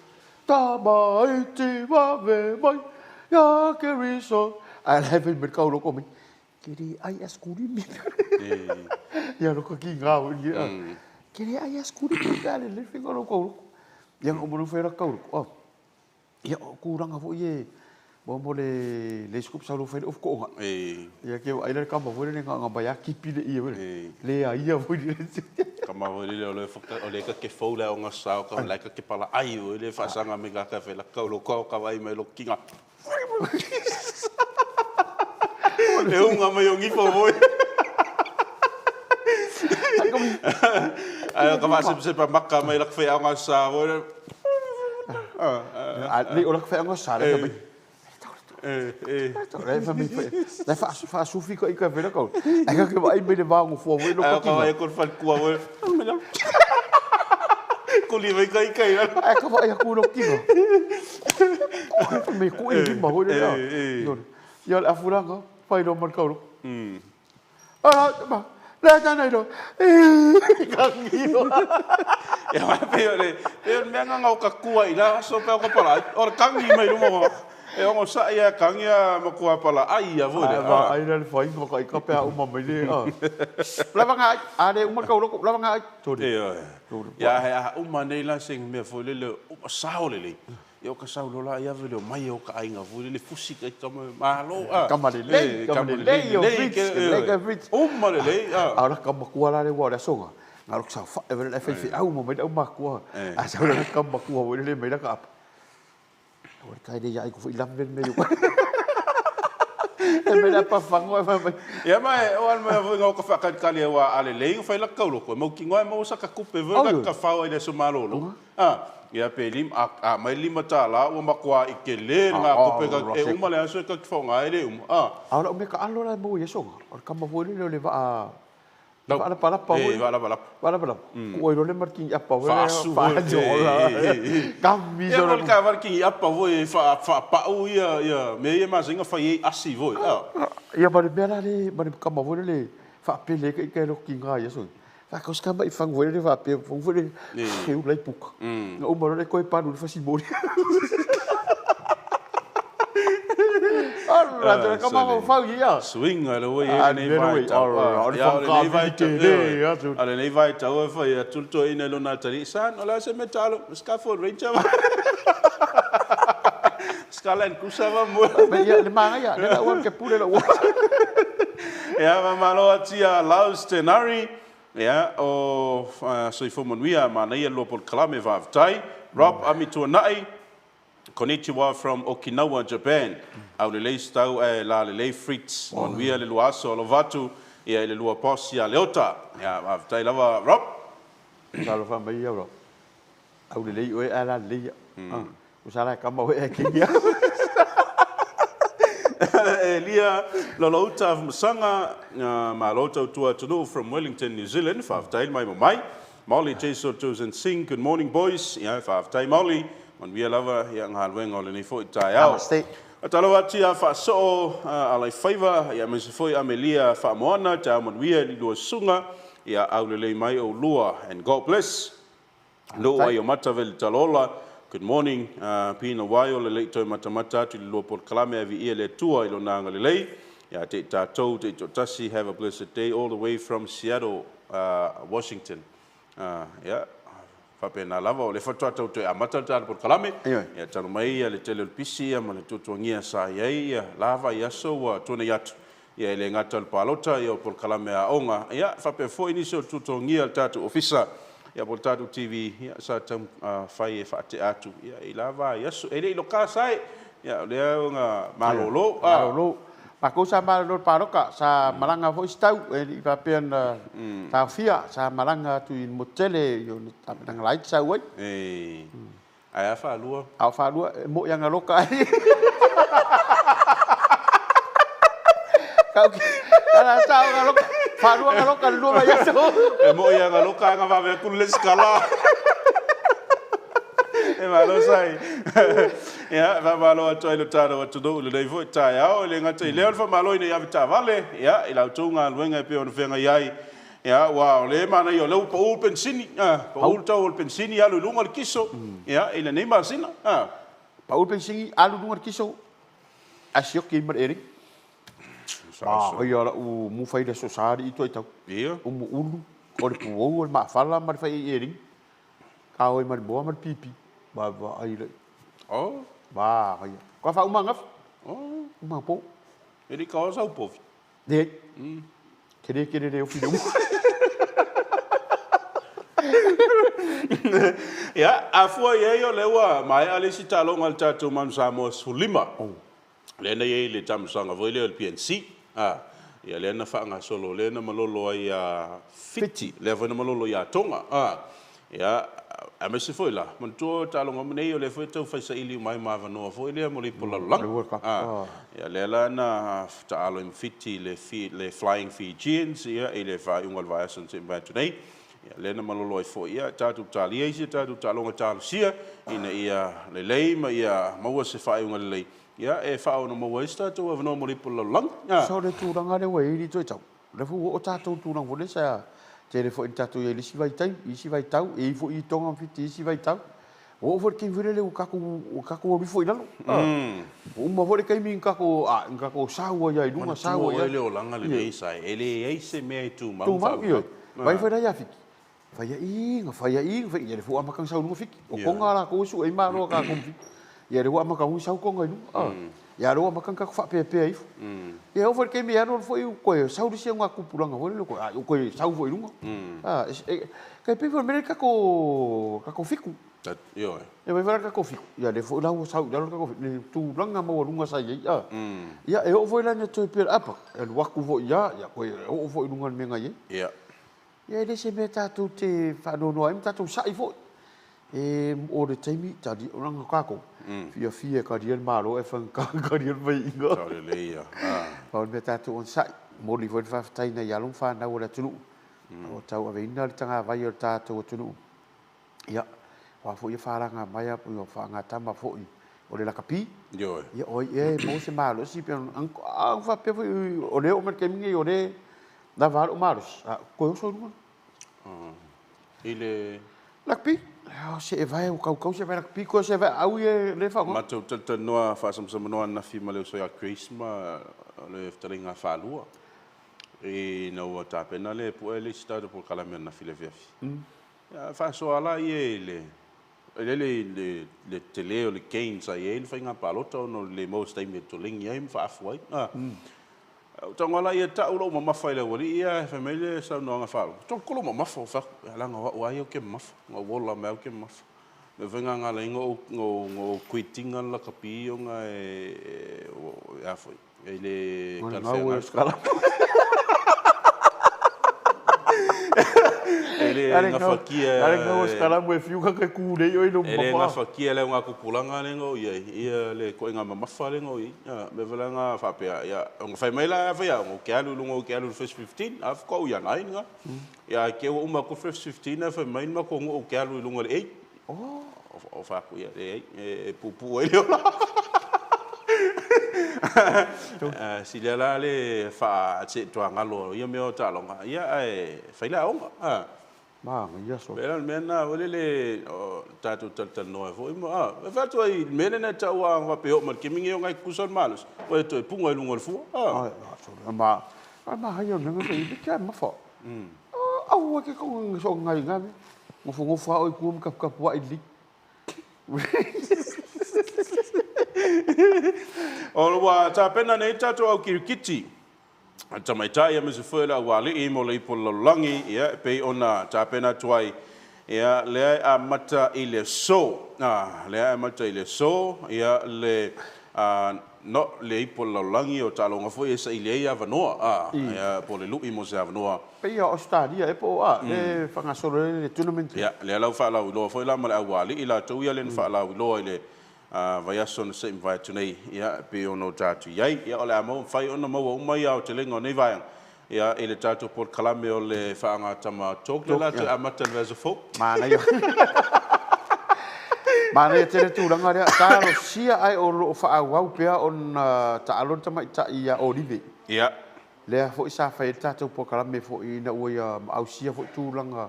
Tamaiti vave mai ia Keriso. Ae la e fai mai le kauloko mai, Ke le ai asikulimi. Ia loko ki ngā o ia. Ke le ai asikulimi pe a lelei le faiga o lou kauloko. Ia na uma fai la kauloko. Oh. Ia o tulaga foi e mo mo le le isi sau fai le ofu koonga. Ia ke ai le kama foi le nga nga mai a kipi le ia foi. Le a ia foi le. Kama foi le o le faka o le ka ke fou le o nga sao ka le ka ke pala ai o le faasanga me ka ka fe la kau lo kau ka vai mai lo kinga. E unga mai o ngifo foi. Ai o ka vasepasepa maka mai laka feaoga sa foi. A le o laka feaoga sa le mai. Le fa mi le fa fa sufi ko ika vela ko. Ai ka ke vai mai le vaongo fua foi lo ko. Ai ka vai ko fal kua foi. Kuli mai kai kai. Ai ka vai aku lo kinga. Me ku e ma foi le. Ia le afuranga fai lo mar kauro. Ara ma le ta nei lo. Kangiro. Ia ma pe o le pe o mea nganga o ka kua i la aso pe o ka pala o le kangi mai luma o e ongo sa ia kangi a ma kua pala ai ia foi le. Ai le fai ma ka i ka pe a uma mai le. Lava nga a le uma kauro ko lava nga ai. Tori. Ia he a uma nei la sing mea foi le le uma sao le le. Ia o ka sau lola ia vele o mai o ka aiga foi le fusi kai kama malo a. Kama lelei, kama lelei o fritz, lelei ka fritz. Uma lelei a. A o la kama kua la le ua o le asoga. Nga lok sau fa e vele fai fi au mo mai au makua. A sau la kama kua foi le mai la ka apa. O le kai le ia ai ku foi lam vele me yo. E me la pa fango e mai. Ia mai o al mai foi ngau ka fa ka le wa ale lei fai la kau loko. Mau ki ngoi mau sa ka kupe vele ka fao ai le so malolo. A ia pe lim a mai lima tala ua makuā i kelē le gakope ka e uma le aso e ka faaaoga ai le uma a. A o lau mea kaalo la e maua i asoga, o le kama foi lele o le vaa vaa lapalapa foi. Vaa lapalapa. Vaa lapalapa. Kuu ai loa le ma le kiniapa foi lea. Faasu foi. Kami solo. Ia mo le kava le kiniapa foi e faapau ia ia mea ia masani ona fai ai asi foi a. Ia ma le mea la le ma le kama foi lele faapele ai ka ika e loko kiga i asoga. Faakauska mai fangu foi lele faapea fangu foi lele e ula i puka. Na uma loa le koe palu le fasimoli. Ala, te kama mo fau ia. Swing le oi e nei vai tau. O le whakawhiti tele atu. A lenei vaitau e fai atu le toeaina i lona atalii, Son, o le a se mea talo, Scaffold Ranger va. Ska Land Cruiser va mo. Me ia le manaia, le lau ke pule lau. Ia, faamalo atu ia Loves Tenari, ia, o Soifua Manuia, manaia lua polokalame, faafetai. Rob Amituanai, Konnichiwa from Okinawa, Japan. Aulelei stau ae lalelei Fritz. Manuia le lua aso alofa atu ia i le lua boss ia Leota. Ia, faafetai lava Rob. Talofa mai ia Rob. Aulelei oe ae lalelei ia. Ua sala e kama oe ae kei ia. Elia Lolouta Fumasanga, malo tautua atunuu from Wellington, New Zealand. Faafetai le maimoa mai. Molly Jason Chosen Singh, good morning boys. Ia, faafetai Molly. Manuia lava ia galuega o lenei foi taeao. Namaste. Faatalofa atu ia Faasoo Alaifaiva, ia aemaise foi Amelia Faamoana, taeao manuia i le lua susuga, ia aulelei mai oulua and God bless. Lou ai o mata vele talola. Good morning Pina Waio le lei toe matamata atu i le lua polokalame ae viia le Atua i lona agalelei ia te i tatou te i toatasi have a blessed day all the way from Seattle Washington ia faapena lava o lea faatoa tau toe amata le tatou polokalame ia talu mai ia le tele o le pisi ia ma le tuatuagia sa i ai ia la vaiaso ua tuanai atu ia e le gata o le palota, ia o polokalame aoga, ia faapea foi nisi o tutogia le tatou ofisa, ia po o le tatou TV, ia sa taumafai e faatea atu, ia i la vaiaso. E le i loka sae, ia o lea ua malolo. Malolo. Makou sa malolo i le paloka, sa malaga foi si tau, e le i faapea na taofia, sa malaga atu i le motu tele i ona tapenaga laiti sa auai. Ae a faalua? A o faalua, e moʻi ana loka ai. Kau ki, ala sa o loka, faalua ana loka le lua vaiaso. E moʻi ana loka ana vave atu le sikala. E malo sai. Ia, faamalo atu ai lo tatou atunuu i lenei foi taeao. E le gata i lea o le faamalo ina ia avetaavale, ia, i la outou galuega e pei ona feagai ai. Ia, aua o lea e manaia o lea ua pau le penisini, a, pau le tau o le penisini, alu i luga le kiso, ia, i lenei masina, a. Pau le penisini, alu i luga le kiso, ae sioki ai ma le eleni. Manaia lau mu fai i le Aso Sa alii toai tau. Ia. Umu ulu, o le puou, o le maafala ma le faiai eleni. Kao ai ma le moa ma le pipi. Vaavaai lai. Oh. Manaia. Kua faauma angafa. Oh. Uma po. E le i kaoa sau povi. Leai. Tele tele le ofi le umu. Ia, a fua i ai o lea ua maea le isi taaloga a le tatou Manu Samoa 15. Lea na i ai le taamilosaga foi lea o le PNC. A, ia lea na faagasolo, lea na malolo ai ia Fiti, lea foi na malolo ia Tonga. A, ia, aemaise foi la, manatua o taaloga uma nei o lea foi e tau fai saili uma ai ma avanoa foi lea mo le ipu lalolagi. A, ia lea la na taalo ai ma Fiti i le, le Flying Fijians, ia, i le faaiuga o le vaiaso na se'i mai atu nei. Ia, lea na malolo ai foi, ia, tatou talia isi a tatou taaloga talosia ina ia lelei ma ia maua se faaiuga lelei, ia, e faaono maua ai se tatou avanoa mo le ipu o le lalolagi. A. So le tulaga lea ua i ai le toetau, o lea foi ua oo tatou i le tulaga foi lea sa tele foi ina tatou i ai i le isi vaitaimi, i isi vaitau, e i ai foi i Tonga ma Fiti i isi vaitau. Ua oo foi i le taimi foi lele ua tatou, ua tatou alu ifo i lalo. Ua uma foi le taimi na tatou, a, na tatou sau ai lava i luga, sau ai lava. Manatua oe le olaga lenei sa e leai se mea e tumau ma faavavau. Tumau, ioe. Vaai foi la ia Fiti, faiaina, faiaina, faiaina, ia lea foi ua amata ona sau i luga Fiti. O Tonga a latou e sue ai malo a tatou ma Fiti. Ia lea ua amata ona sau Tonga i luga. Ia lea ua amata ona tatou faapeapea ifo. Ia e oo foi i le taimi e alu alu foi toe sau le isi augatupulaga foi lele, a ua toe sau foi i luga. E tai pei foi o le mea lea i le tatou, tatou Fitu. Ioe. Ia vaai foi la i le tatou Fitu, ia lea foi la ua sau i lalo le tatou Fitu, le tulaga maualuga sa i ai. Ia e oo foi la ina toe build up, e alu atu foi lava, ia toe oo foi i luga i le mea na i ai. Ia. Ia e le se mea tatou te faanoanoa ai ma tatou sa'i foi. E o le taimi, tali, o lana tatou, fiafia e talia le Malo ae faigata e talia le faiaiga. Sao lelei ia. Pau le mea tatou onosai, momoli foi le faafetai i nai alo ma fanau a le atunuu, o lo o tauaveina le tagavai o le tatou atunuu. Ia, o a foi ia falaga mai a o faagatama foi o le lakapi. Ioe. Ia, o ai ea e maua se malosi pe a faapea foi o lea e oo mai le taimi lenei o lea e lava a lou malosi, a toe oso i luga. I le. Lakapi. Se e vae o kaukau se vae lakapi koe se vae au ia le faaaoga. Matou talatalanoa faasamsamanoa ananafi ma le uso ia Grace ma le fetalaiga faalua. Ina ua tapena le pue le isi tatou polokalame ananafi i le afiafi. Ia faasoa la ia i le lele i le tele o le gain sa i ai le faiga palota ona o le le maua o se taimi e tolegi ai ma faaafu ai. Ou tago la ia tau lou mamafa i le aualii ia ae fai mai le saunoaga faalogo, tolotolo mamafa ua fai atu, ia leaga o au lava ia ou te mamafa, na ou ola mai lava ou te mamafa. Le faiga na ala ai ona ou quit ina le lakapi ona e a foi, e le talafeagai. E le gafatia. E le gafatia le augatupulaga lea na ou i ai, ia le ituaiga mamafa lea na ou i ai. Mea foi la na faapea, ia, ona fai mai la fai au, ou te alu i luga, ou te alu i le First Fifteen, a faatoa ou ia nine na. Ia, ae te ua uma atu le First Fifteen ae fai mai le matou nuu ou te alu i luga i le Eight. Ou fai atu, ia, leai, e puupuu ai le ola. Silia la le faaseetuagalo o ia mea o taaloga, ia, ae fai le aoga. Manaia sole. Pei la o le mea lena foi lele o tatou talatalanoa ai foi ma a, e fai atu ai i le mea lena e tau a faapea e oo mai i le taimi lenei o nai tutusa le malosi, ua e toe puga i luga o le fua. A. Ai, a sole. Ma, a manaia o le mea na fai, e te mafa. Aua ke ko so ngai ngai. Nofonofo lava oe i tua ma taputapuai lelei. O ua tapena nei tatou au kirikiti a tamaitai aemaise foi o le aualii mo le ipu o le lalolagi, ia, e pei ona tapena atu ai, ia, lea e amata i le aso, a, lea e amata i le aso, ia, le, a, no, le ipu o le lalolagi o taaloga foi e saili ai avanoa, a, ia, po o le lui mo se avanoa. Pei o Ausetalia ea po o a, lea e faagasolo ai le tournament. Ia, lea la ua faalauiloa foi la ma le aualii latou ia lea na faalauiloa i le vaiaso na se i mavae atu nei, ia, e pei ona o tatou i ai. Ia, o le a maua, mafai ona maua uma ia aotelega o nei vaega, ia, i le tatou polokalame o le Faagatama Talk, lea o le a toe amata i le vaiaso fou. Manaia. Manaia tele tulaga lea. Talosia ae o lo o faaauau pea ona taalo le tamaitai ia Olive. Ia. Lea foi sa fai ai le tatou polokalame foi ina ua ia ausia foi tulaga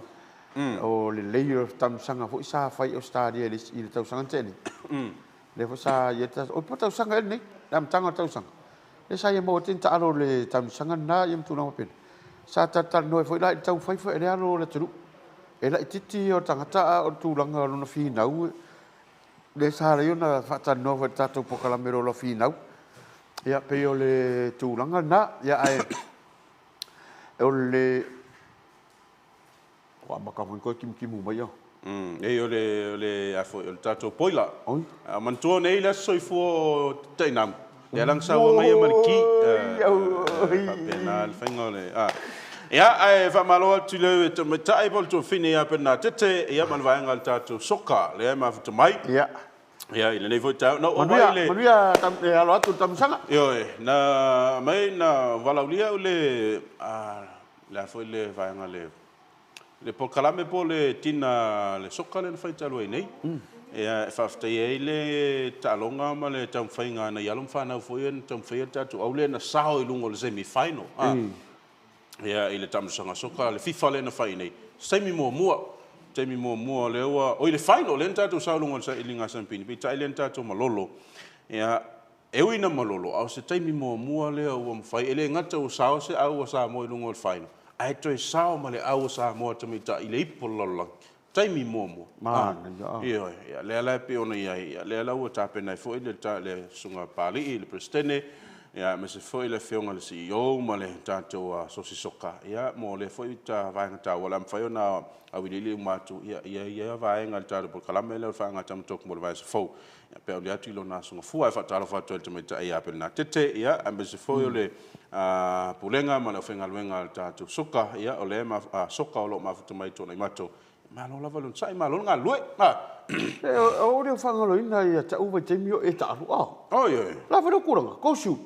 o lelei o le taamilosaga foi sa fai i Ausetalia i le tausaga na tea nei. Lea foi sa i ai le tatou, oi po o le tausaga ea lenei, le amataga o le tausaga. Lea sa ia maua ai le taalo o le taamilosaga lena ia ma tulaga faapena. Sa talatalanoa ai foi la i le taumafai foi o le alo o le atunuu. E laitiiti ia o tagata a o le tulaga o lona finau lea sa ala ai ona faatalanoa foi i le tatou polokalame o le Ola Finau. Ia pei o le tulaga lena. Ia ae o le ua amata foi ona toe timutimu mai. Ei, o le o le a foi o le tatou boiler. Oi. A manatua nei le aso soifua o Tainamu. Lea la na sauaga ia ma le ki. Faapena le faiga o le a. Ia, ae faamalo atu i le tamaitai po o le tuafafine ia Bernadette, ia ma le vaega o le tatou soka lea e mafuta mai. Ia. Ia, i lenei foi taeao. Na ou Manuia, le manuia e alo atu le taamilosaga. Ioe, na mai na valaulia au le le a foi le vaega le polokalame po o le tina le soka lea na fai talu ai nei. Ia, e faafetaia ai le taaloga ma le taumafaiga a nai alo ma fanau foi ia na taumafaia le tatou au lea na sao i luga o le semi final. Ia, i le taamilosaga soka le FIFA lea na fai nei. Se taimi muamua, taimi muamua lea ua oi le final lea na tatou sao i luga o le sailiga sampini, peitai lea na tatou malolo. Ia, e ui ina malolo, a o se taimi muamua lea ua mafai, e le gata ua sao se au a Samoa i luga o le final, ae toe sao ma le au a Samoa tamaitai i le ipu o le lalolagi. Taimi muamua. Manaia. Ioe, ia, lea la e pei ona i ai, ia, lea la ua tapena ai foi le susuga Papalii, le Peresetene, ia, aemaise foi le afioga i le CEO ma le tatou Asosi Soka, ia, mo lea foi vaega taua o le a mafai ona auiliili uma atu, ia, ia vaega i le tatou polokalame lea o le faaagatama toki mo le vaiaso fou, ia, pe auli atu i lona aso gafua. Ae faatalofa atu ai i le tamaitai ia Bernadette, ia, aemaise foi o le Pulega ma le aufaigaluega a le tatou Soka, ia, o lea soka o lo o mafuta mai i Tuanaimato. Malo lava le onosai, malo le galulue. O le faagaloina ia te au vaitaimi o e taalu. Oi, oi. La foi le tulaga, go shoot.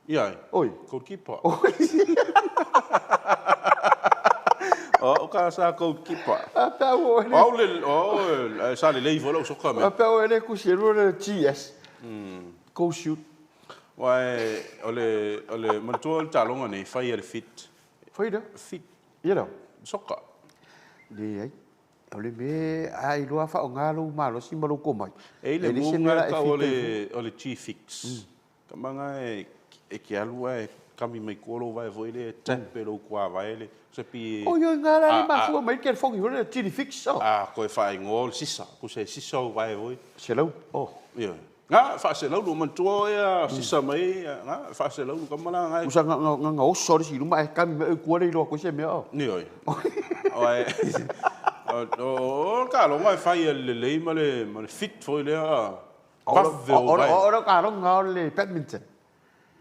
Ia. Oi. Goalkeeper. O ka sa goalkeeper. A pe au o ele. Au le o sa lelei foi lau soka me. A pe au ele kusi e le GS. Go shoot. Uai o le manatua o le taaloga nei fai e le fit. Fai lea? Fit. Ia lea. Soka. Leai. O le mea a iloa faaaoga lou malosi ma lou komai. E i le move nga tau o le G-fix. Kamaga e ke alu ae kami mai tua lou vae foi le tap e lou tuavae le se pi. Oi oi nga la le mafua mai le telefoni foi le G-fix. A koe faaigoa o le sisa. Kusa e sisa o vae foi. Selau. Oh. Ioe. Nga faaselau lu manatua o ia sisa mai nga faaselau lu kama la nga. Kusa nga nga oso le si luma e kami mai kua le iloa koe se mea o. Ioe. O o taaloga e fai e le lelei ma le fit foi lea. Pave o vae. O le taaloga o le badminton.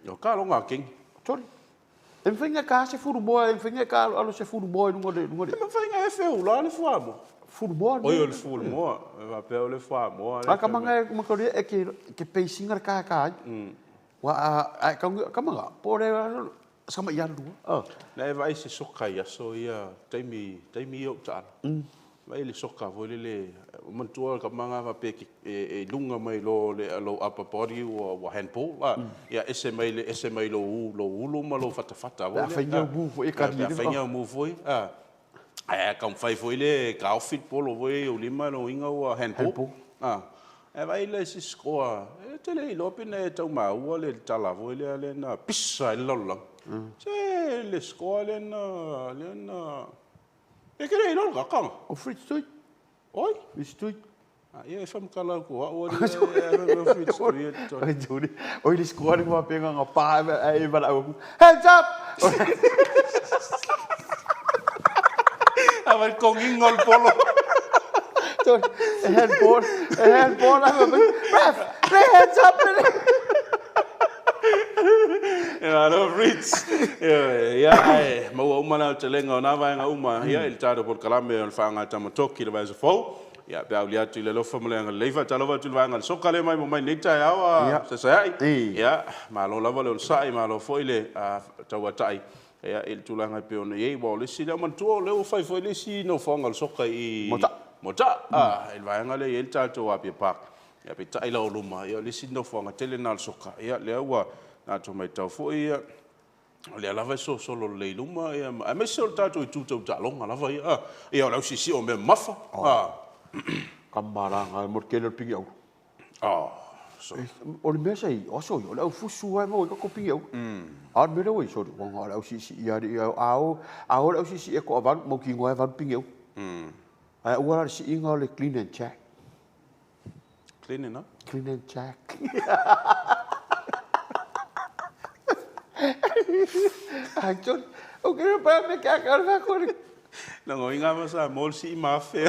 O taaloga a kengi. Sorry. E mawhai ngā ka se furumoa, e mawhai ngā ka alo se furumoa i lunga le lunga le. E mawhai ngā e wheula le fuamoa. Furumoa. Oi o le furumoa, e wapea o le fuamoa. A ka manga e makauri e ke peisinga le ka ka ai. Wa a ka ka manga po le sama ia lua. Na e vai se soka i aso ia taimi taimi o taalo. Vai le soka foi le manatua ka manga wape ke e lunga mai lo le lo upper body ua handball la. Ia ese mai le ese mai lo u lo ulu ma lo fatafata foi. A whainga mu foi e kari. A whainga mu foi. A ka mwhai foi le ka outfit polo foi o lima lo inga ua handball. E vai le si score. E tele i lopi ne tau maua le tala foi le le na pisa i lalolagi. Se le score le na le na e kere i lolo kakanga. O Fritz tui. Oi? Fritz tui. Ia e whamkala ko au le Fritz tui. Oi tui. Oi le score le wapenga nga pa e wala au. Hands up. A vai kongingo el polo. Sorry, handball, handball, ref, play hands up. Ia no Fritz. Ia ai maua uma na telenga o nā vaenga uma ia i le tatou polokalame o le faaagatama toki le vaiaso fou. Ia pe auli atu i le alofa ma le agalelei faatalofa atu i le vaega le soka lea mai mo mai nei taeao a sasaeai. Ia malo lava le onosai, malo foi le tauatai. Ia i le tulaga e pei ona i ai, ua o le isi lea manatua o lea ua fai foi le isi nofoaga o le soka i Mota. Mota. I le vaega lea i ai le tatou Apia Park. Ia peitai la o luma, ia o le isi nofoaga tele na o le soka. Ia lea ua tatou matau foi ia O lea lava e solosolo lelei i luma ia aemaise o le tatou itu tau taaloga lava ia a. Ia o le ausiisii o mea mamafa a. Kamalaga mo le tele o le pigi auro. O le mea sa i o aso ia, o le aufusu lava e maua ai tatou pigi auro. A o le mea lea ua i ai, sole, ua na o le ausiisii lava alii, a o, a o le ausiisii e toavalu, mautinoa e valu pigi auro. Ae aua la le siiga o le clean and jack. Clean and Clean and jack. Ai, sorry. O ke pa me ka ka fa ko. Logoiga ma Samoa le sii ma afe.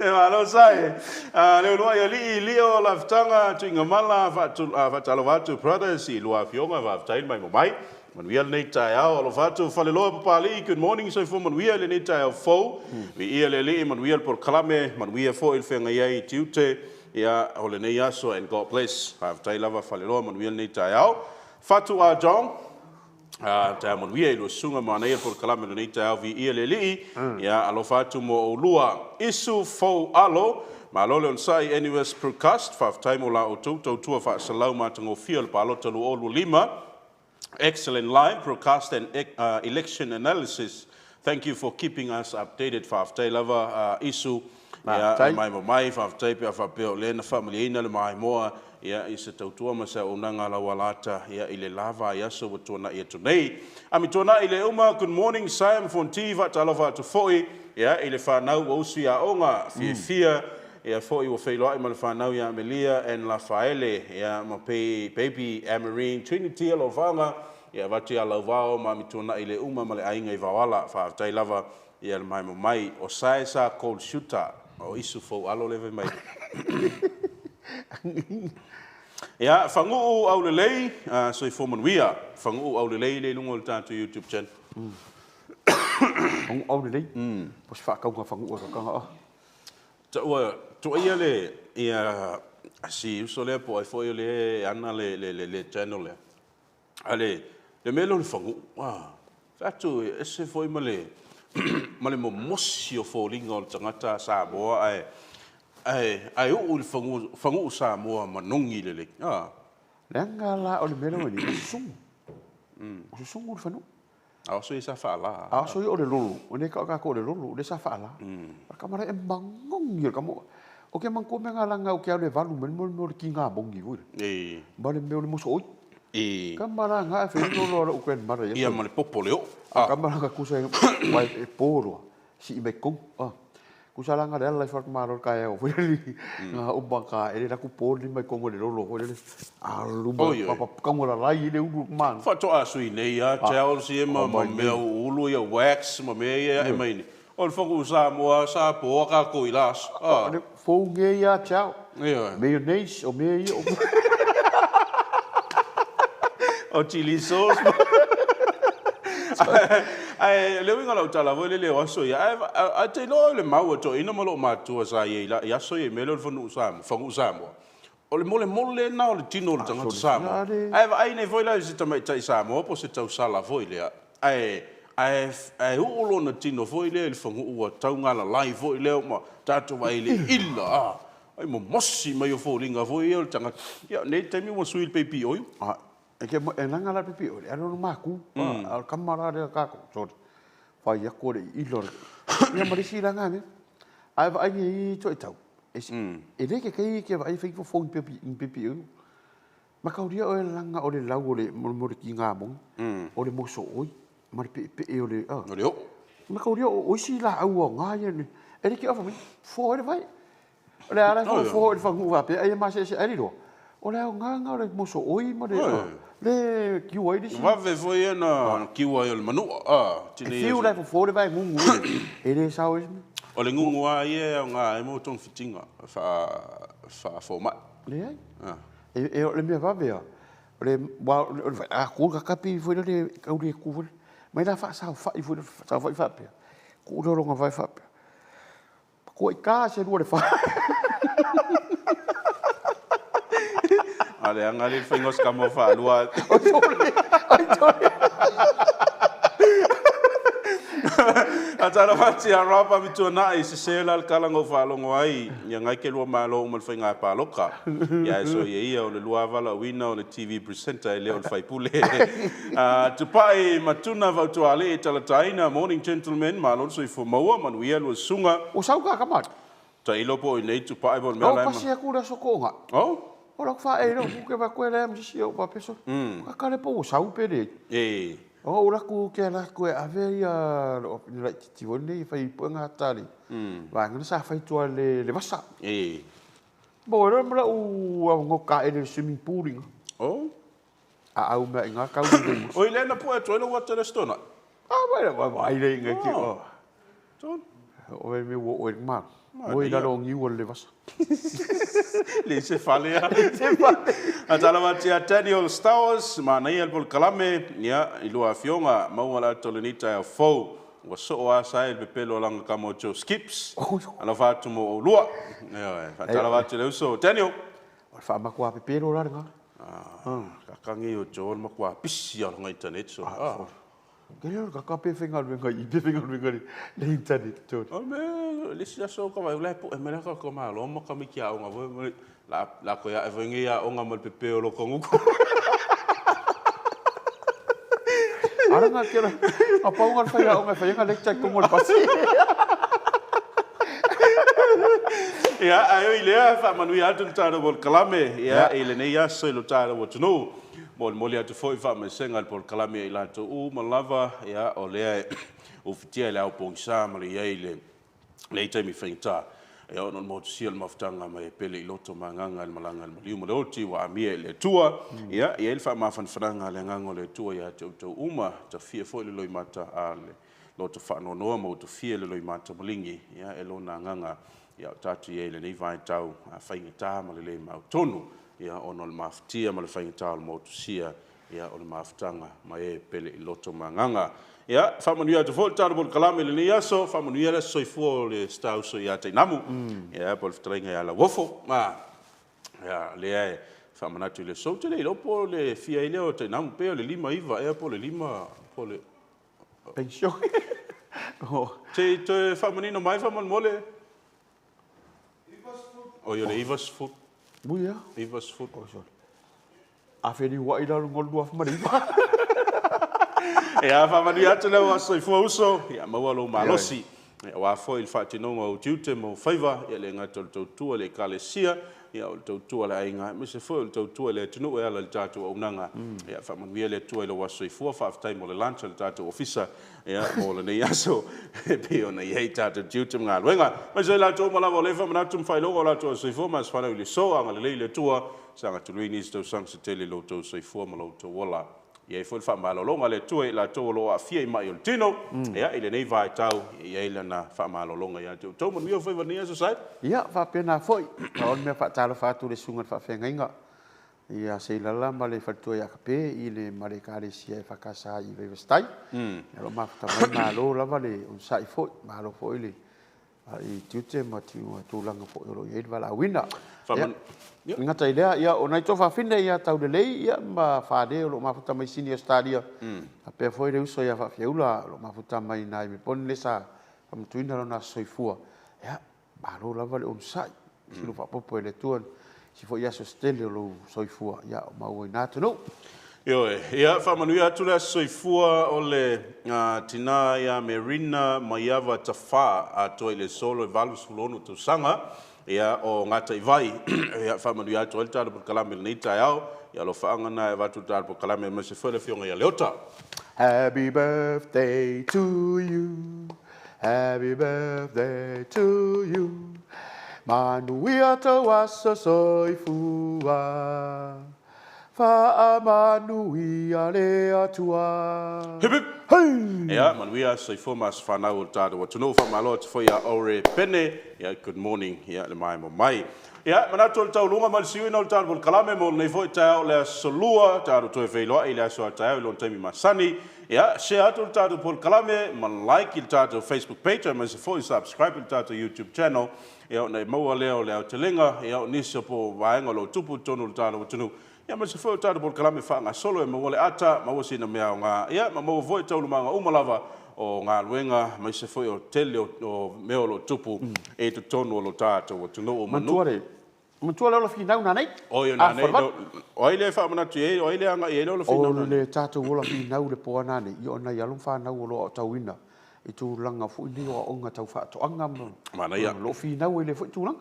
E malo sai. Le uluai alii lio lafutaga tuigamala faatalofa atu brothers i lua afioga faafetai le maimoa mai. Manuia lenei taeao. Alofa atu Faleloa Papalii good morning soifua manuia i lenei taeao fou. Viia le Alii manuia le polokalame manuia foi le feagai ai i tiute ia o lenei aso and God bless. Faafetai lava Faleloa manuia lenei taeao. Fatu Ah Jong taeao manuia i lua susuga manaia le polokalame o lenei taeao viia le Alii. Ia alofa atu mo oulua. Isu Fou Alo Malo le onosai NUS Procast faafetai mo la outou tautua faasalau matagofie o le palota 2025. Excellent live broadcast and election analysis. Thank you for keeping us updated. Faafetai lava Isu ia Faafetai. mai ma mai faafetai pe a faapea o lea na faamalieina le maimoa ia i se tautua ma se auaunaga laualata ia i le la vaiaso ua tuanai atu nei. Amituanai le uma, good morning Sam Fonti faatalofa atu foi ia i le fanau ua usu i aoga fiafia ia foi ua feiloai ma le fanau ia Amelia and Lafaele ia ma baby Amarine Trinity alofaga ia avatu ia Lauvao ma Amituanai le uma ma le aiga i Vaoala. Faafetai lava ia le maimoa mai. O sae sa cold shooter o Isu Fou Alo le mai. Ia faguu aulelei soifua manuia. Faguu aulelei le luga o le tatou YouTube channel. Faguu aulelei. Po se faatauga faguu e kakaga a. Taua tuaia le ia si uso lea po ai foi o le ana le channel lea. A le mea lea o le faguu, fai atu e ese foi ma le momosi o foliga o le tagata Samoa ae uu i le faguu Samoa manogi lelei. Leaga la o le mea lea ua i ai, o susugu. O susugu le fanuu. A o so ia sa faala. A o so ia o le lolo, o nei ka o le lolo, o le sa faala. O le kamara e magogi o le kamo. O ke manatua mea langa o ke alu e valu mai mo le kinga mongi foi. Ma le mea o le moso oi. Kamara nga e whai lolo ala u grandmother ia. Ia ma le popo le o. A kamara ka kusa e wai e pōroa. Si i mai kong. Kusa langa le ala i whak malo ka eo. Foi le nga umba ka e le laku pō ni mai kongo le lolo. Foi le alu Oi, oi. papa kango la lai le ulu man. Faatoa sui nei a towels ia ma mea ulu ia wax ma mea ia e mai ni. O le faguu Samoa sa poa kākou i la aso. Le fou nge ia chao. Ia. Mayonnaise o mea ia. O chili sauce. Ae le uiga o lau tala foi lele o aso ia. Ae te iloa o le mau a toeaina ma loo matua sa i ai i aso ia i mea lea o le fanuu Samoa, faguu Samoa. O le molemole lena o le tino o le tagata Samoa. Ae vaai nei foi la i se tamaitai Samoa po o se tausala foi lea. Ae uu lona tino foi lea i le faguu ua taugalalai foi lea ma tatou vaai i le ila. Ai momosi mai o foliga foi ia o le tagata. Ia nei taimi ua sui le peipi oil. E ke e langa la pipi o le alo maku. A o kamara le ka ko. Sorry. Fai ako le ilo. Ia ma le si langa ne. Ai va ai i toi tau. E le ke ke ke vai fai fo fo pipi pipi o. Ma kauria o e langa o le lau o le mo le ki ngā mong. O le moso oi. Ma le pe pe o le O le oo. Ma kauria o isi la au o ngā ia ni. E le ke ofa mi. Fo e le vai. O le ala fo fo e le whangu wa pe ai ma se se ari ro. O le au ngā ngā o le moso oi ma le le kiu ai le si. Vave foi ia na kiu ai o le manua. E fiu lai fo fo le vai ngungu. E le sao e. O le ngungu a ia au ngā e mo tong fitinga fa fo mai. Le ai. E o le mea vave a. O le wa o le vai a ku ka kapi foi le kau le ku foi. Mai la fa sao fa i foi sao fa i fa pe. Ku lo longa vai fa pe. Ko i ka se lua le fa. A le anga le whainga o skama whaalua. Oi tole. Oi tole. A Faatalofa atu ia Rob Amituanai, sese la le tala na ou faalogo ai, ia nai ke lua malo uma i le faiga paloka. Ia ae soia ia o le lua valaauina o le TV presenter e le o le faipule. Tupai Matuna Vautualii Talataina, morning gentlemen, malo le soifua maua, manuia lua susuga. Ua sau ka kamali. Tailo po o i inei Tupai po o le mea la e ma. Pasi atu le aso toonai. Oh. O lau faaee lea o ke vaai atu e leai ma se isi o faapea sole. Kaka lea po ua sau pe leai. E. O ou alu atu ou te ala atu e ave ia lou apili laitiiti foi lenei e fai puega ata a le vaega lea sa fai i tua i le vasa. E. Maua ai loa ma lau avanoa taele i le swimming pool i ina. Oh. A au mea i ina tau i le musu. Oi lea na pue atu ai lou ata i le Aso Toonai. A vai la vai le inga ki o. Tonu. O me me ua oe ma. Moe i lalo o niu o le vasa. Le se fale a. Se fale. A tala ia Daniel Stowers, manaia le polokalame, ia, i lua afioga, maua le ato lenei taeao fou. Ua soo a sa e le pepelo langa kama o Joe Skips. Alofa atu mo oulua. Ioe, faatalofa atu i le uso. Daniel. O le faamatua pepelo la lena. Kakangi o Joe o le matua pisi a o lona internet so. Kei o ka pe faigaluega i pe faigaluega le internet tonu. O me le isi aso ka vai la po e mele ka ko malo ma ka miki aoga foi la la ko ya e foi ngi aoga ma le pepe o lo konguku. Ara nga kera a pau nga fai aoga fai nga lecture tonu o le pasi. Ia, ae ui i lea, faamanuia atu le tatou polokalame, ia, i lenei aso i lo tatou atunuu. Molimoli atu foi faamaisega i le polokalame ia i latou uma lava, ia, o lea e ufitia i le ao pogisa ma le i ai i lenei taimi faigata, ia, ona o le motusia o le mafutaga mai e pele i loto ma agaga i le malaga a le maliu ma le oti ua amia i le Atua. Ia, e i ai le faamafanafanaga a le Agaga o le Atua ia te outou uma, tafia foi le loimata a le loto faanoanoa ma ua tofia le loimata maligi, ia, e lona agaga, ia, o tatou i ai i lenei vaitau faigata ma le le mautonu. Ia, ona o le mafatia ma le faigata o le motusia, ia, o le mafutaga ma e pele i loto ma agaga. Ia, faamanuia atu foi le tatou polokalame i lenei aso, faamanuia le aso soifua o le Star Uso ia Tainamu, ia, po o le fetalaiga ia Lauofo. Ma, ia, lea e faamanatu i le aso, ou te le iloa po o le fia ai lea o Tainamu, pe o le 59 ea po o le 5, po o le... Pension. Se i toe faamanino mai faamolemole. Oi, o le 90. Ui a? 90. Oh, sorry. A feliuai la luga o le 2009. Ia, faamanuia atu lea ua soifua uso, ia maua lou malosi. Aua foi le faatinoga o ou tiute ma ou faiva, ia le gata o le tautua i le Ekalesia, ia o le tautua i le aiga, aemaise foi o le tautua i le atunuu e ala i le tatou auaunaga. Ia faamanuia le Atua i lou aso soifua, faafetai mo le lunch a le tatou ofisa. Ia, mo lenei aso, e pei ona i ai tatou tiute ma galuega. Aemaise ai latou uma lava o lea e faamanatu ma faailoga o latou aso soifua ma aso fanau i le aso, agalelei le Atua, saga tului nisi tausaga se tele i lo outou soifua ma lo outou ola. E i ai foi le faamalologa a le Atua i latou o lo o aafia i mai o le tino, ia, i lenei vaitau, e i ai lana faamalologa ia te outou. Manuia faiva i lenei aso, Sae. Ia, faapena foi. Pau le mea faatalofa atu i le susuga i le faafeagaiga ia Seilala ma le faletua ia Kape i le ma le Ekalesia EFKS i Vaivasitai. Ia o lo o mafuta mai, malo lava le onosai foi, malo foi le i tiute ma tulaga foi o lo o i ai le valaauina. Ia, e gata i lea, ia, o nai tuafafine ia Taulelei ia ma Fale o lo o mafuta mai Sini Ausetalia, faapea foi le uso ia Faafiaula o lo o mafuta mai i Melbourne lea sa faamatuina lona aso soifua. Ia, malo lava le onosai, silo faaopoopo e le Atua isi foi aso se tele o lou soifua, ia o mauaina atunuu. Ioe, ia faamanuia atu le aso soifua o le tina ia Merina Maiava Tafa atoa i le solo e 86 tausaga, ia o Gataivai. Ia faamanuia atu ai le tatou polokalame i lenei taeao. Ia alofaaga na e avatu le tatou polokalame aemaise foi le afioga ia Leota. Happy birthday to you. Happy birthday to you. Manuia tou aso soifua. Faamanuia le Atua. Hip hip. Hei! Ia, manuia aso soifua ma aso fanau o le tatou atunuu. Faamalo atu foi ia Ore Pene. Ia, good morning. Ia, le maemo mai. Ia, manatu o le tauluga ma le siuina o le tatou polokalame mo lenei foi taeao o le aso Lua, tatou toe feiloai i le aso a taeao i lona taimi masani. Ia, share atu le tatou polokalame ma like i le tatou Facebook page aemaise foi subscribe i le tatou YouTube channel, ia ona e maua lea o le aotelega, ia o nisi o po vaega o lo o tupu i totonu o le tatou atunuu, ia aemaise foi o tatou polokalame faagasolo e maua le ata, maua sina mea aoga, ia ma maua foi taualumaga uma lava o galuega aemaise foi o tele o mea o lo o tupu i totonu o lo tatou atunuu. Manu. Manatua le ola finau nanei. Oi, o nanei. O ai le faamanatu i ai, o ai le agai i ai le ola finau? O le tatou ola finau le po nanei, ia o nai alo ma fanau o lo o aotauina i tulaga foi nei o aoga tau faatoaga ma Manaia. O lo o finau ai lea foi tulaga.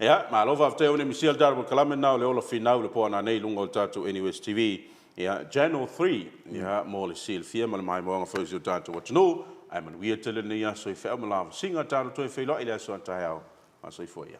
Ia, malo faafetai o misia le tatou polokalame na o le ola finau le po nanei i luga o le tatou NUS TV. Ia, Channel 3, ia, mo le silafia ma le maimoaga foi o si o tatou atunuu. Ae manuia tele lenei aso i feau ma lavasiga tatou toe feiloai i le aso a taeao. Soifua ia.